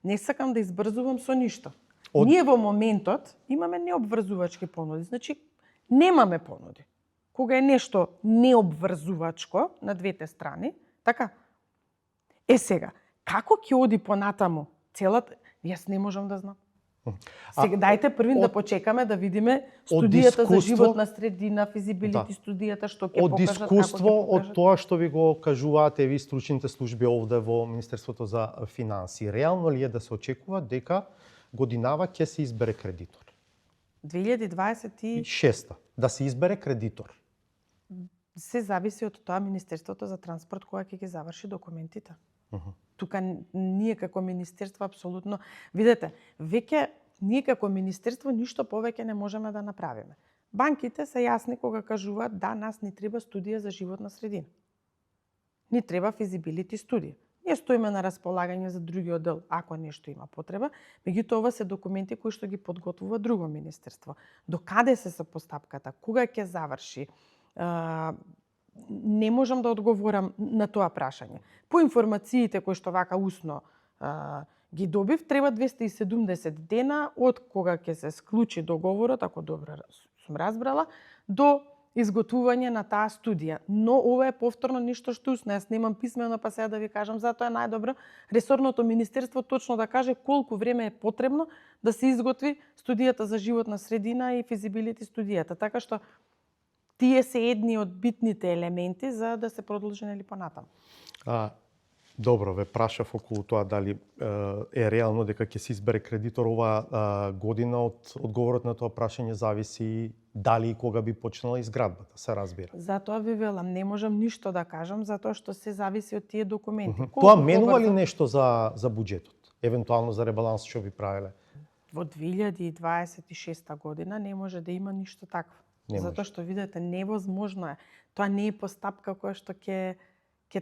не сакам да избрзувам со ништо. Ние во моментот имаме необврзувачки понуди, значи немаме понуди. Кога е нешто необврзувачко на двете страни, така. Сега, како ќе оди понатаму целата, јас не можам да знам. Сега, дајте првин да почекаме да видиме студијата за животна средина, физибилити студијата, што ќе покажат, како ќе покажат. Од искуство, од тоа што ви го кажуваате ви стручните служби овде во Министерството за финансии, реално ли е да се очекува дека годинава ќе се избере кредитор? 2026 да се избере кредитор. Се зависи од тоа Министерството за транспорт кога ќе ги заврши документите. Тука ние како министерство апсолутно, видете, веќе ние како министерство ништо повеќе не можеме да направиме. Банките се јасни кога кажуваат да, нас ни треба студија за животна средина. Ни треба физибилити студија. Ние стоиме на располагање за другиот дел, ако нешто има потреба, меѓутоа ова се документи кои што ги подготвува друго министерство. До каде се постапката, кога ќе заврши, не можам да одговорам на тоа прашање. По информациите кои што вака усно ги добив, треба 270 дена од кога ќе се склучи договорот, ако добро сум разбрала, до изготвување на таа студија. Но ова е повторно ништо што усно. Јас немам писмено, па сега да ви кажам, затоа е најдобро ресорното министерство точно да каже колку време е потребно да се изготви студијата за животна средина и физибилити студијата. Така што тие се едни од битните елементи за да се продолжи нели понатаму. Добро, ве прашав околу тоа дали е реално дека ќе се избере кредитор оваа година. Од одговорот на тоа прашање зависи дали и кога би почнала изградбата, се разбира. Затоа ви велам, не можам ништо да кажам, затоа што се зависи од тие документи. Тоа менува ли нешто за буџетот? Евентуално за ребаланс што ви правеле? Во 2026 година не може да има ништо такво. Затоа што видите, невозможно е. Тоа не е постапка која што ќе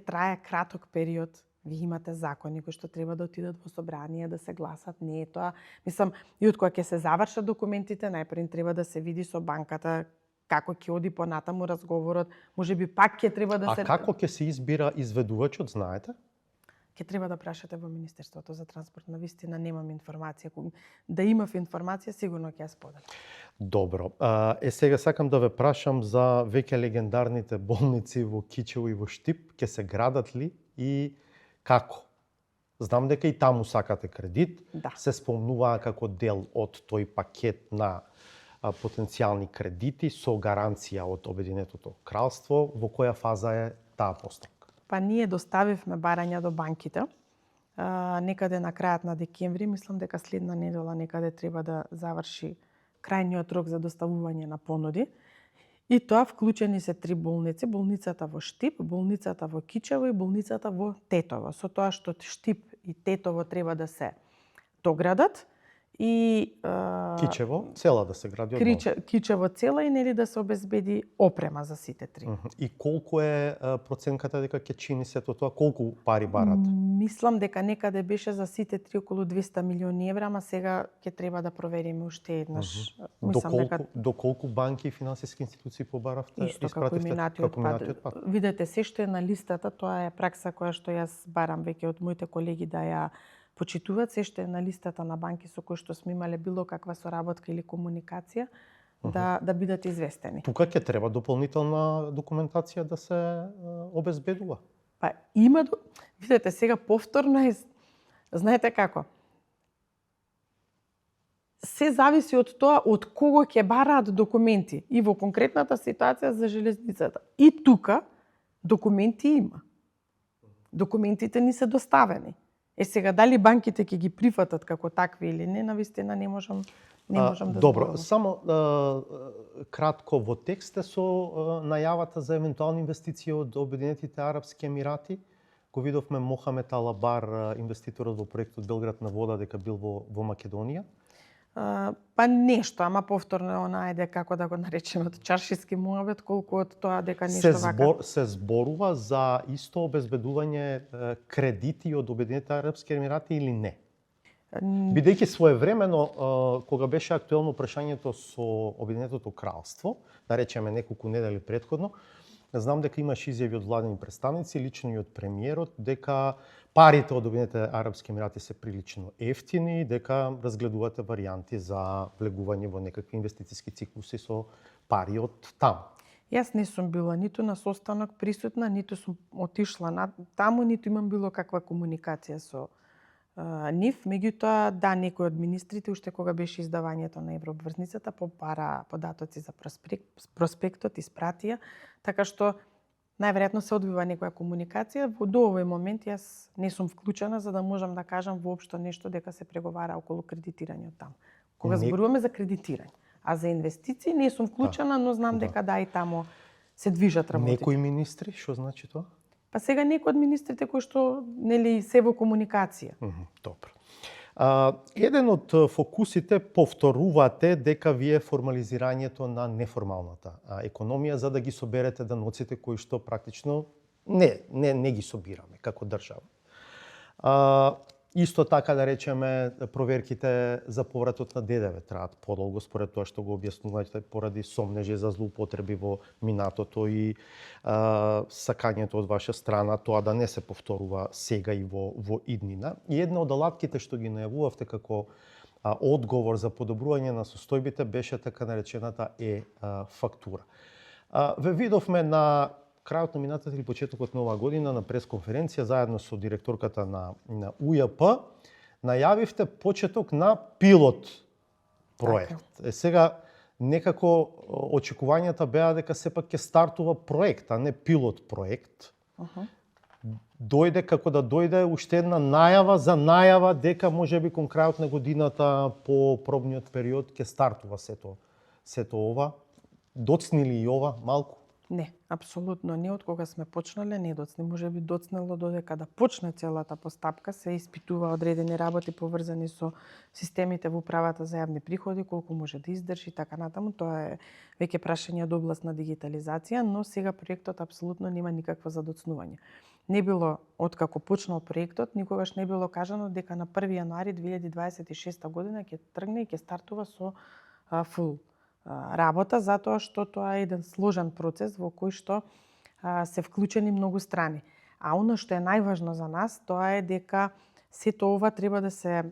трае краток период. Ви имате закони кои што треба да отидат во собрание, да се гласат. Не е тоа. Мислам, и од кога ќе се завршат документите, најпред треба да се види со банката како ќе оди понатаму разговорот. Можеби пак ќе треба да се... А како ќе се избира изведувачот, знаете? ќе треба да прашате во Министерството за транспорт. На вистина немам информација. Да имав информација, сигурно ќе ја споделам. Добро. Сега сакам да ве прашам за веќе легендарните болници во Кичево и во Штип. Ќе се градат ли и како? Знам дека и таму сакате кредит. Да. Се спомнуваа како дел од тој пакет на потенцијални кредити со гаранција од Обединетото кралство. Во која фаза е таа постапка? Па ние доставивме барања до банките. Некаде на крајот на декември, мислам дека следна недела некаде треба да заврши крајниот рок за доставување на понуди. И тоа вклучени се 3 болници, болницата во Штип, болницата во Кичево и болницата во Тетово. Со тоа што Штип и Тетово треба да се доградат и Кичево цела да се гради од Кичево цела и нели да се обезбеди опрема за сите 3. И колку е проценката дека ќе чини сето тоа? Колку пари барат? Мислам дека некаде беше за сите 3 околу 200 милиони евра, ама сега ќе треба да провериме уште еднаш. До колку банки и финансиски институции побаравте? Исто како минатиот пат. Видете, се што е на листата, тоа е пракса која што јас барам веќе од моите колеги да ја почитуваат, се што е на листата на банки со кои што сме имале било каква соработка или комуникација, да бидат известени. Тука ќе треба дополнителна документација да се обезбедува. Па има, видете, сега повторно е, знаете како? Се зависи од тоа од кого ќе бараат документи. И во конкретната ситуација за железницата. И тука документи има. Документите ни се доставени. Сега дали банките ќе ги прифатат како такви или не, навистина не можам да Добро, зборувам. само кратко во текст со најавата за евентуални инвестиции од Обединетите Арапски Емирати. Го видовме Мохамед Алабар, инвеститорот во проектот Белград на вода, дека бил во Македонија. Па нешто, ама повторно најде како да го наречеме од чаршиски муабет, колку од тоа дека нешто вака. Се зборува за исто обезбедување кредити од Обединетите Арапски Емирати или не? Бидејќи своевремено, кога беше актуелно прашањето со Обединетото кралство, да речеме неколку недели претходно, знам дека имаш изјави од владени представници, лично и од премиерот, дека парите од Обединетите Арапски Емирати се прилично ефтини, дека разгледувате варијанти за влегување во некакви инвестициски циклуси со пари од таму. Јас не сум била ниту на состанок присутна, ниту сум отишла таму, ниту имам било каква комуникација со нив. Меѓутоа, да, некој од министрите, уште кога беше издавањето на еврообврзницата, побара податоци за проспектот, испратија, така што најверојатно се одвива некоја комуникација. До овој момент јас не сум вклучена за да можам да кажам воопшто нешто дека се преговара околу кредитирање таму. Кога зборуваме за кредитирање, а за инвестиции не сум вклучена, но знам дека да и таму се движат работите. Некои министри, што значи тоа? Па сега некои од министрите кои што нели се во комуникација. Добро. Еден од фокусите повторувате дека вие формализирањето на неформалната економија за да ги соберете даноците кои што практично не ги собираме како држава. Исто така да речеме проверките за повратот на ДДВ траат подолго според тоа што го објаснувате поради сомнежи за злоупотреби во минатото и сакањето од ваша страна тоа да не се повторува сега и во иднина. И една од алатките што ги најавувавте како одговор за подобрување на состојбите беше така наречената фактура. Ве видовме на крајот на минатата или почетокот на оваа година на пресконференција заедно со директорката на УЈП најавивте почеток на пилот проект. Сега некако очекувањата беа дека сепак ќе стартува проект, а не пилот проект. Дојде како да дојде уште една најава дека можеби кон крајот на годината по пробниот период ќе стартува сето ова. Доцни ли и ова малку? Не, апсолутно не. Од кога сме почнале, не доцни. Може би доцнело додека да почне целата постапка, се испитува одредени работи поврзани со системите во управата за јавни приходи, колку може да издржи и така натаму. Тоа е веќе прашање од област на дигитализација, но сега проектот апсолутно нема никакво задоцнување. Не било, откако почнал проектот, никогаш не било кажано дека на 1 јануари 2026 година ќе тргне и ќе стартува со фул работа, затоа што тоа е еден сложен процес во кој што се вклучени многу страни. А оно што е најважно за нас, тоа е дека сето ова треба да се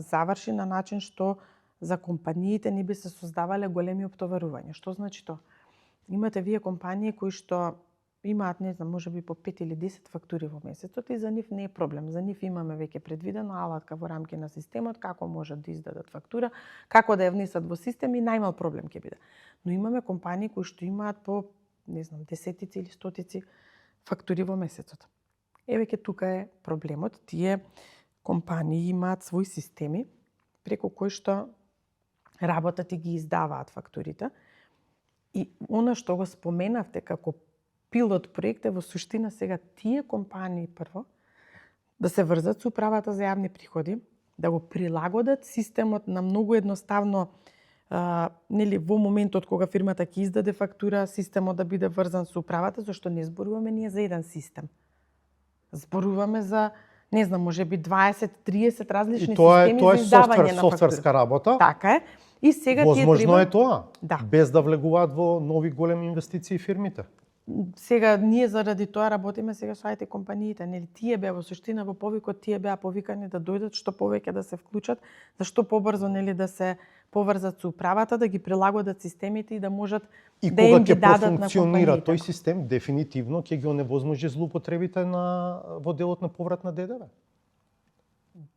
заврши на начин што за компаниите не би се создавале големи оптоварувања. Што значи тоа? Имате вие компании кои што имаат, не знам, можеби по 5 или 10 фактури во месецот и за нив не е проблем. За нив имаме веќе предвидено алатка во рамки на системот како можат да издадат фактура, како да ја внесат во систем и најмал проблем ќе биде. Но имаме компании кои што имаат по, не знам, десетици или стотици фактури во месецот. Еве ке тука е проблемот. Тие компании имаат своји системи преку кои што работат и ги издаваат фактурите. И она што го споменавте како пилот проект е во суштина сега тие компании прво да се врзат со управата за јавни приходи, да го прилагодат системот на многу едноставно нели во моментот кога фирмата ќе издаде фактура, системот да биде врзан со управата, зашто не зборуваме ние за еден систем. Зборуваме за, не знам, можеби 20-30 различни системи за издавање на фактура. Софтверска работа. Така е. И сега возможно е тоа, да, без да влегуваат во нови големи инвестиции фирмите. Сега ние заради тоа работиме сега со IT компаниите, нели тие беа во суштина во повикот, тие беа повикани да дојдат што повеќе да се вклучат, за што побрзо нели да се поврзат со управата, да ги прилагодат системите и да можат и да им ги кога ќе дадат на профункционира компаниите. тој систем, дефинитивно ќе ги оневозможи злоупотребите во делот на поврат на ДДВ.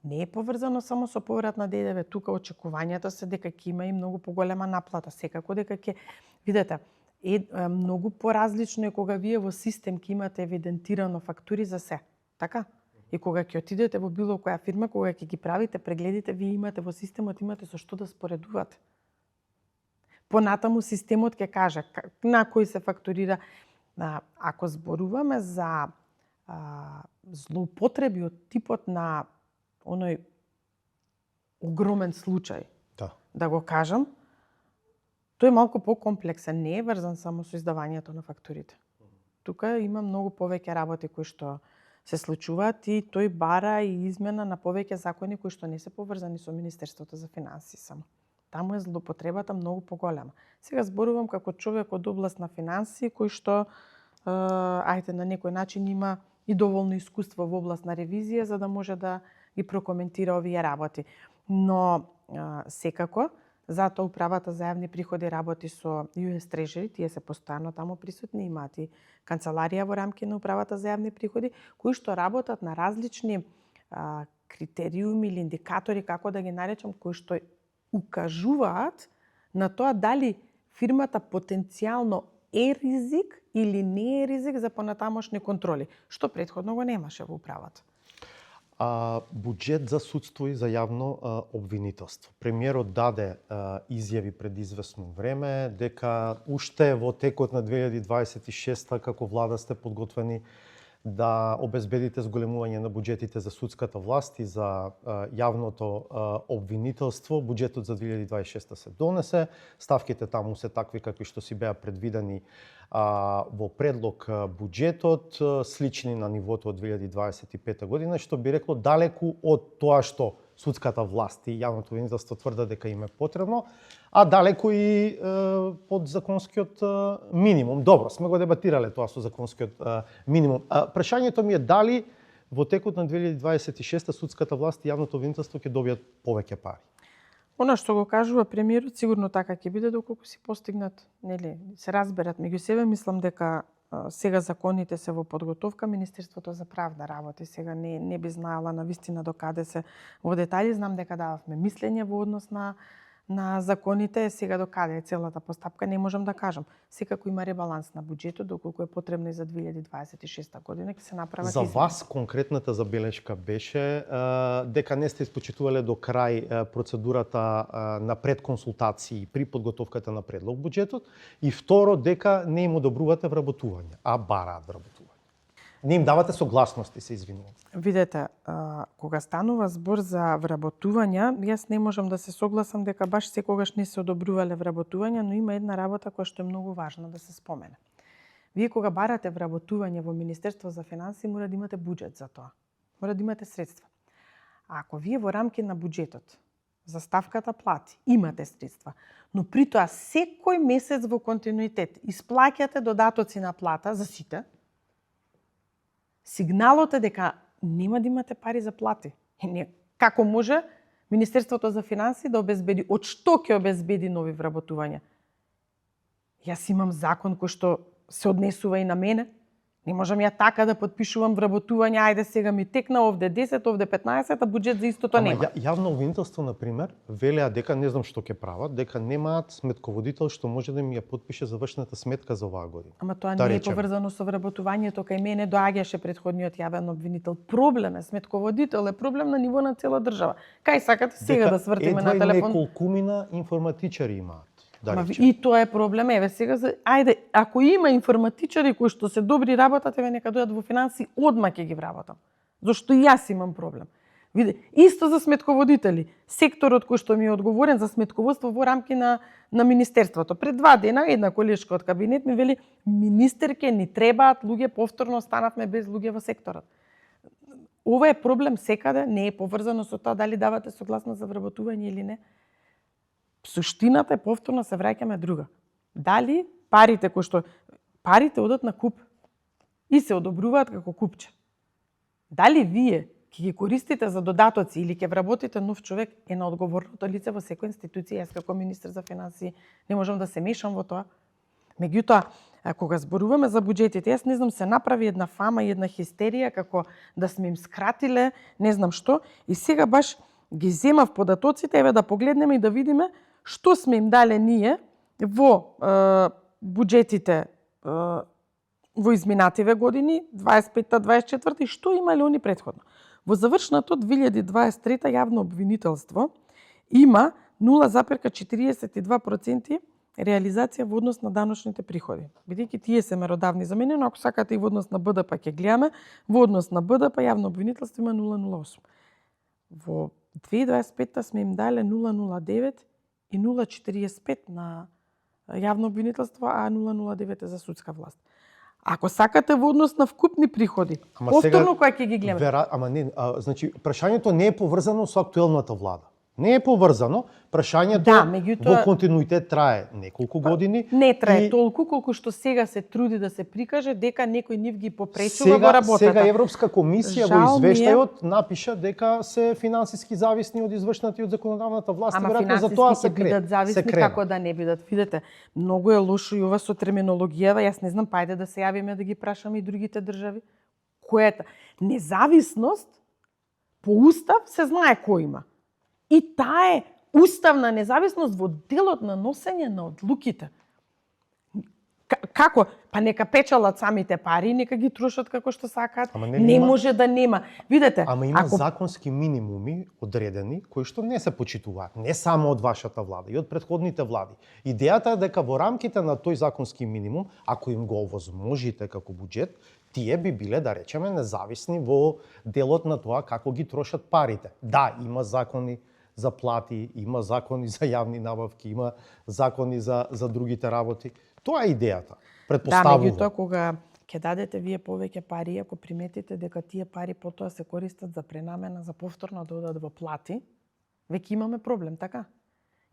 Не е поврзано само со поврат на ДДВ, тука очекувањата се дека ќе има и многу поголема наплата, секако дека ќе видете многу поразлично е кога вие во систем ќе имате евидентирано фактури за се, така? И кога ќе отидете во било која фирма, кога ќе ги правите прегледите, вие имате во системот, имате со што да споредувате. Понатаму системот ќе каже на кој се фактурира. Ако зборуваме за злоупотреби од типот на оној огромен случај, да го кажам, тој е малку покомплексен, не е врзан само со издавањето на фактурите. Тука има многу повеќе работи кои што се случуваат и тој бара и измена на повеќе закони кои што не се поврзани со Министерството за финансии само. Таму е злоупотребата многу поголема. Сега зборувам како човек од област на финансии кој што ајде на некој начин има и доволно искуство во област на ревизија за да може да ги прокоментира овие работи. Но секако затоа управата за јавни приходи работи со US Treasury, тие се постојано таму присутни, имаат и канцеларија во рамки на управата за јавни приходи, кои што работат на различни критериуми или индикатори, како да ги наречам, кои што укажуваат на тоа дали фирмата потенцијално е ризик или не е ризик за понатамошни контроли, што претходно го немаше во управата. Буџет за судство и за јавно обвинителство. Премиерот даде изјави пред известно време дека уште во текот на 2026 како влада сте подготвени да обезбедите зголемување на буџетите за судската власт и за јавното обвинителство. Буџетот за 2026 се донесе, ставките таму се такви какви што си беа предвидени во предлог буџетот, слични на нивото од 2025 година, што би рекло далеку од тоа што судската власт и јавното обвинителство тврдат дека им е потребно, а далеку и под законскиот минимум. Добро, сме го дебатирале тоа со законскиот минимум. Прашањето ми е дали во текот на 2026 судската власт и јавното обвинителство ќе добијат повеќе пари. Она што го кажува премиерот сигурно така ќе биде доколку си постигнат, нели, се разберат меѓу себе. Мислам дека сега законите се во подготовка, Министерството за правда работи. Сега не би знаела на вистина до каде се во детали. Знам дека дававме мислење во однос на законите, сега до каде е целата постапка, не можам да кажам. Секако има ребаланс на буџетот, доколку е потребно и за 2026 година ќе се направат За вас конкретната забелешка беше дека не сте испочитувале до крај процедурата на предконсултации при подготовката на предлог буџетот и второ дека не им одобрувате вработување, а бараат вработување. Не им давате согласности, се извинувам. Видете, кога станува збор за вработувања, јас не можам да се согласам дека баш секогаш не се одобрувале вработувања, но има една работа која што е многу важна да се спомене. Вие кога барате вработување во Министерство за финансии, мора да имате буџет за тоа. Мора да имате средства. А ако вие во рамки на буџетот за ставката плати имате средства, но при тоа секој месец во континуитет исплаќате додатоци на плата за сите, Сигналот е дека нема да имате пари за плати. Како може Министерството за финансии да обезбеди, од што ќе обезбеди нови вработувања? Јас имам закон кој што се однесува и на мене. Не можам ја така да подпишувам вработување, ајде сега ми текна овде 10, овде 15, а буџет за истото нема. Јавно обвинителство, например, велеа дека не знам што ќе прават, дека немаат сметководител што може да ми ја подпише завршната сметка за оваа година. Ама тоа не е поврзано со вработувањето, кај мене доаѓаше претходниот јавен обвинител. Проблем е сметководител, е проблем на ниво на цела држава. Кај сакате сега да свртиме на телефон? Дека неколкумина информатичари имаат. И тоа е проблем. Еве сега, ајде, ако има информатичари кои што се добри работат, еве нека дојдат во финансии, одма ќе ги вработам. Зошто и јас имам проблем. Види, исто за сметководители. Секторот кој што ми е одговорен за сметководство во рамки на министерството. Пред 2 дена една колешка од кабинет ми вели: "Министерке, ни требаат луѓе, повторно останавме без луѓе во секторот." Ова е проблем секаде, не е поврзано со тоа дали давате согласност за вработување или не. Суштината е повторно се враќаме друга. Дали парите кои што парите одат на куп и се одобруваат како купче. Дали вие ќе ги користите за додатоци или ќе вработите нов човек е на одговорното лице во секоја институција. Јас како министер за финансии не можам да се мешам во тоа. Меѓутоа, кога зборуваме за буџетите, јас не знам, се направи една фама и една хистерија како да сме им скратиле, не знам што, и сега баш ги земав податоците, еве да погледнеме и да видиме што сме им дале ние во буџетите во изминативе години, 25-та, 24-та, и што имале они претходно. Во завршното 2023 јавно обвинителство има 0,42% реализација во однос на даночните приходи. Бидејќи тие се меродавни за мене, но ако сакате и во однос на БДП ќе гледаме, во однос на БДП јавно обвинителство има 0,08. Во 2025 сме им дале 0,09 и 0,45 на јавно обвинителство, а 0,09 е за судска власт. Ако сакате во однос на вкупни приходи, повторно која ќе ги гледаме. Значи, прашањето не е поврзано со актуелната влада. Не е поврзано, прашањето во континуитет трае неколку години. Не трае толку колку што сега се труди да се прикаже дека некој нив ги попречува во работата. Сега Европска комисија во извештајот напиша дека се финансиски зависни од извршната и од законодавната власт. Ама финансиски ќе бидат зависни, како да не бидат. Видете, многу е лошо и ова со терминологијава. Јас не знам, пајде да се јавиме да ги прашаме и другите држави. Којата независност по устав се знае кој има. И таа е уставна независност во делот на носење на одлуките. Како? Па нека печалат самите пари, нека ги трошат како што сакаат. Не може да нема. Видете, ама има законски минимуми одредени кои што не се почитуваат, не само од вашата влада, и од претходните влади. Идејата е дека во рамките на тој законски минимум, ако им го овозможите како буџет, тие би биле, да речеме, независни во делот на тоа како ги трошат парите. Да, има закони за плати, има закони за јавни набавки, има закони за другите работи. Тоа е идејата. Предпоставувам. Да, меѓутоа кога ќе дадете вие повеќе пари, ако приметите дека тие пари потоа се користат за пренамена, за повторно да одат во плати, веќе имаме проблем, така?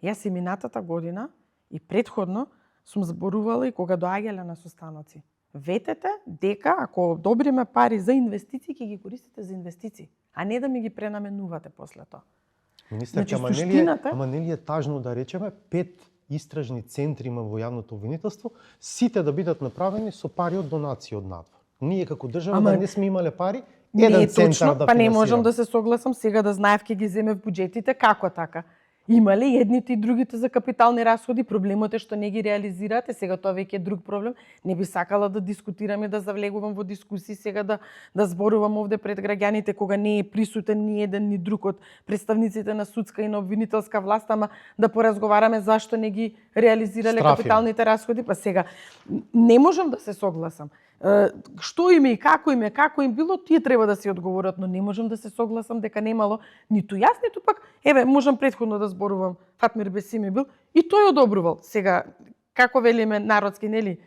Јас и минатата година и претходно сум зборувала и кога доаѓале на состаноци. Ветете дека ако одобриме пари за инвестиции, ќе ги користите за инвестиции, а не да ми ги пренаменувате после тоа. Министерка, ама нели е тажно да речеме 5 истражни центри има во јавното обвинителство, сите да бидат направени со пари од донации од надвор. Ние како држава да не сме имале пари, еден центар да финансираме. Па не можам да се согласам, сега да знаев ќе ги земе в буџетите, како така? Имале и едните и другите за капитални расходи, проблемот е што не ги реализирате, сега тоа веќе е друг проблем. Не би сакала да дискутирам и да завлегувам во дискусии сега да зборувам овде пред граѓаните кога не е присутен ни еден ни друг од представниците на судска и на обвинителска власт, ама да поразговараме зашто не ги реализирале капиталните расходи, па сега не можам да се согласам. Што им е и како им било, тие треба да се одговорат, но не можам да се согласам дека немало ниту јас, ниту пак, еве, можам претходно да зборувам, Фатмир Бесими бил, и тој одобрувал. Сега, како велиме народски, нели,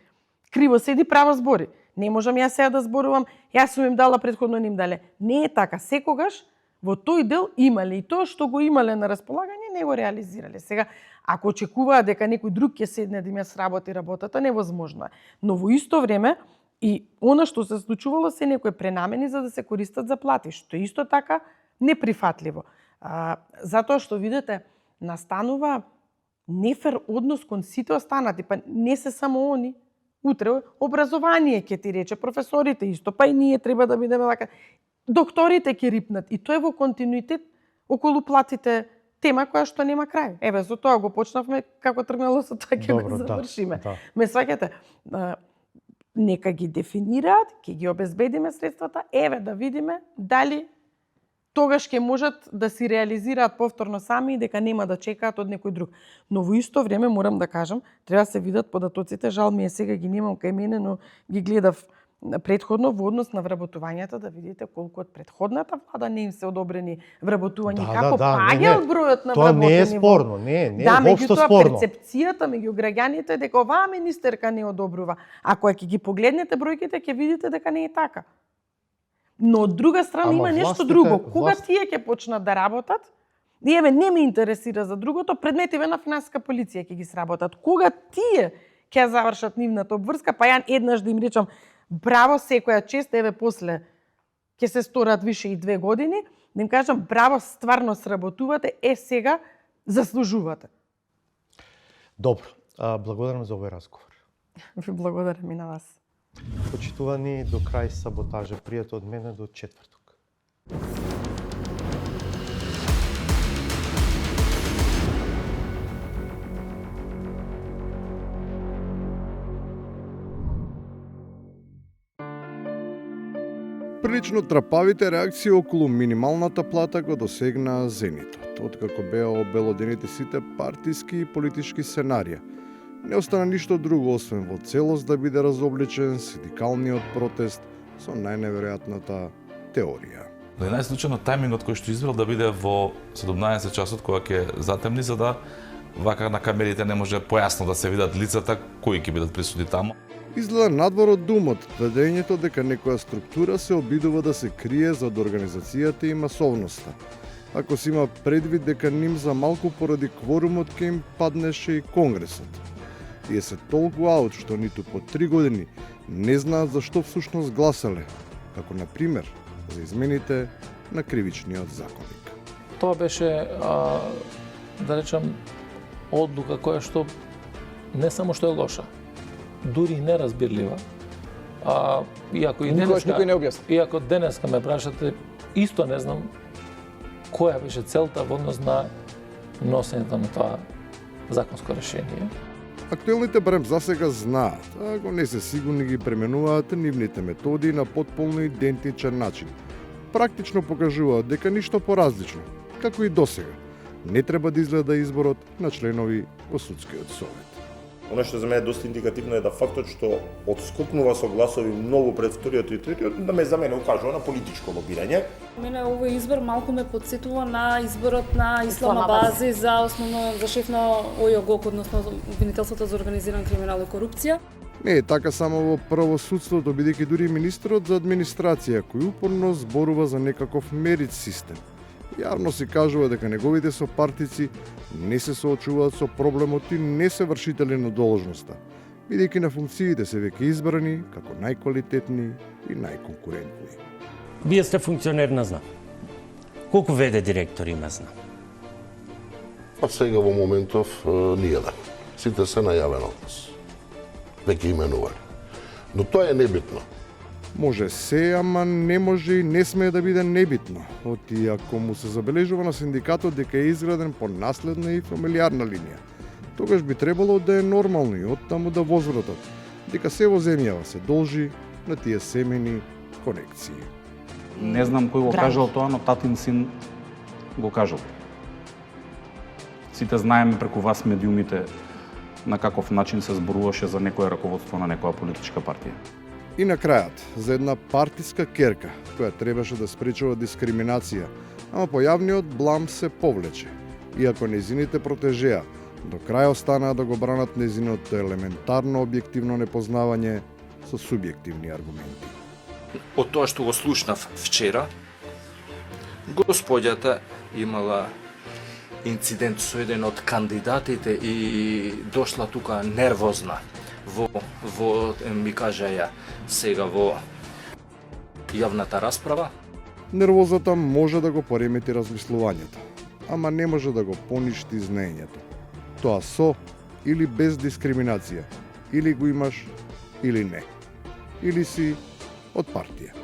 криво седи, право збори. Не можам јас сега да зборувам, јас сум им дала, претходно не им дале. Не е така, секогаш во тој дел имале и тоа што го имале на располагање, не го реализирале. Сега, ако очекуваат дека некој друг ќе седне да им ја сработи работата, невозможно е. Но во исто време, И она што се случувало се некои пренамени за да се користат за плати, што е исто така неприфатливо. Затоа што видите, настанува нефер однос кон сите останати, па не се само они. Утре образование ќе ти рече, професорите исто, па и ние треба да бидеме вака. Докторите ќе рипнат и тоа е во континуитет околу платите, тема која што нема крај. Еве, за тоа го почнавме, како тргнало со тоа ќе го завршиме. Да. Ме сваќате, нека ги дефинираат, ќе ги обезбедиме средствата, еве да видиме дали тогаш ќе можат да си реализираат повторно сами и дека нема да чекаат од некој друг. Но во исто време морам да кажам, треба да се видат податоците, жал ми е сега ги немам кај мене, но ги гледав претходно во однос на вработувањата, да видите колку од претходната влада не им се одобрени вработувања, како паѓа бројот на тоа вработени. Не е спорно, не е да, воопшто спорно. Перцепцијата меѓу граѓаните е дека оваа министерка не одобрува. Ако ќе ги погледнете бројките, ќе видите дека не е така. Но од друга страна има нешто друго. Кога тие ќе почнат да работат, и еве не ме интересира за другото, предметиве на финансиска полиција ќе ги сработат. Кога тие ќе завршат нивната обврска, па ја еднаш да им речам браво секоја чест, еве после ќе се сторат више и 2 години, да им кажам браво, стварно сработувате, сега заслужувате. Добро, благодарам за овој разговор. Ви благодарам и на вас. Почитувани, до крај саботажа, пријато од мене до четврток. Прилично трапавите реакции околу минималната плата го досегнаа зенитот, откако беа обелодените сите партиски и политички сценарија. Не остана ништо друго освен во целост да биде разобличен синдикалниот протест со најневеројатната теорија. Да е најслучено тајмингот кој што избрал да биде во 17 часот кога ќе затемни, за да вака на камерите не може појасно да се видат лицата кои ќе бидат присутни таму. Изгледа надвор од думот тврдењето дека некоја структура се обидува да се крие зад организацијата и масовноста. Ако се има предвид дека ним за малку поради кворумот ќе им паднеше и Конгресот. Тие се толку аут што ниту по 3 години не знаат за што всушност гласале, како на пример за измените на кривичниот законник. Тоа беше, да речам, одлука која што не само што е лоша, дури и неразбирлива. Иако денеска ме прашате, исто не знам која беше целта во однос на носењето на тоа законско решение. Актуелните барем засега знаат, ако не се сигурни ги пременуваат нивните методи на потполно идентичен начин. Практично покажуваат дека ништо поразлично, како и досега. Не треба да изгледа изборот на членови во судскиот совет. Оно што за мене е доста индикативно е да фактот што отскокнува со гласови многу пред вториот и третиот, за мене укажува на политичко лобирање. Мене овој избор малку ме потсетува на изборот на Исламабази за основно за шеф на ОЈОГ, односно обвинителството за организиран криминал и корупција. Не е така само во правосудството, бидејќи дури министрот за администрација кој упорно зборува за некаков мерит систем. Јавно си кажува дека неговите сопартици не се соочуваат со проблемот и не се вршители на должноста, бидејќи на функциите се веќе избрани како најквалитетни и најконкурентни. Вие сте функционер на ЗНАП. Колку ВД директори има ЗНАП? А сега во моментов ниједен. Сите се на јавен однос. Веќе именувани. Но тоа е небитно. Може се, ама не може и не смее да биде небитно. Оти ако му се забележува на синдикатот дека е изграден по наследна и фамилиарна линија, тогаш би требало да е нормално и оттаму да возвратат дека се во земјава се должи на тие семени конекции. Не знам кој го кажал тоа, но татин син го кажал. Сите знаеме преку вас медиумите на каков начин се зборуваше за некое раководство на некоја политичка партија. И на крајот, за една партиска керка, која требаше да спречува дискриминација, ама појавниот блам се повлече. Иако нејзините протежеа до крај останаа да го бранат нејзиното елементарно објективно непознавање со субјективни аргументи. Од тоа што го слушнав вчера, господјата имала инцидент со еден од кандидатите и дошла тука нервозна. во ми кажаја сега во јавната расправа. Нервозата може да го поремети размислувањето, ама не може да го поништи знаењето. Тоа со или без дискриминација, или го имаш, или не. Или си од партија.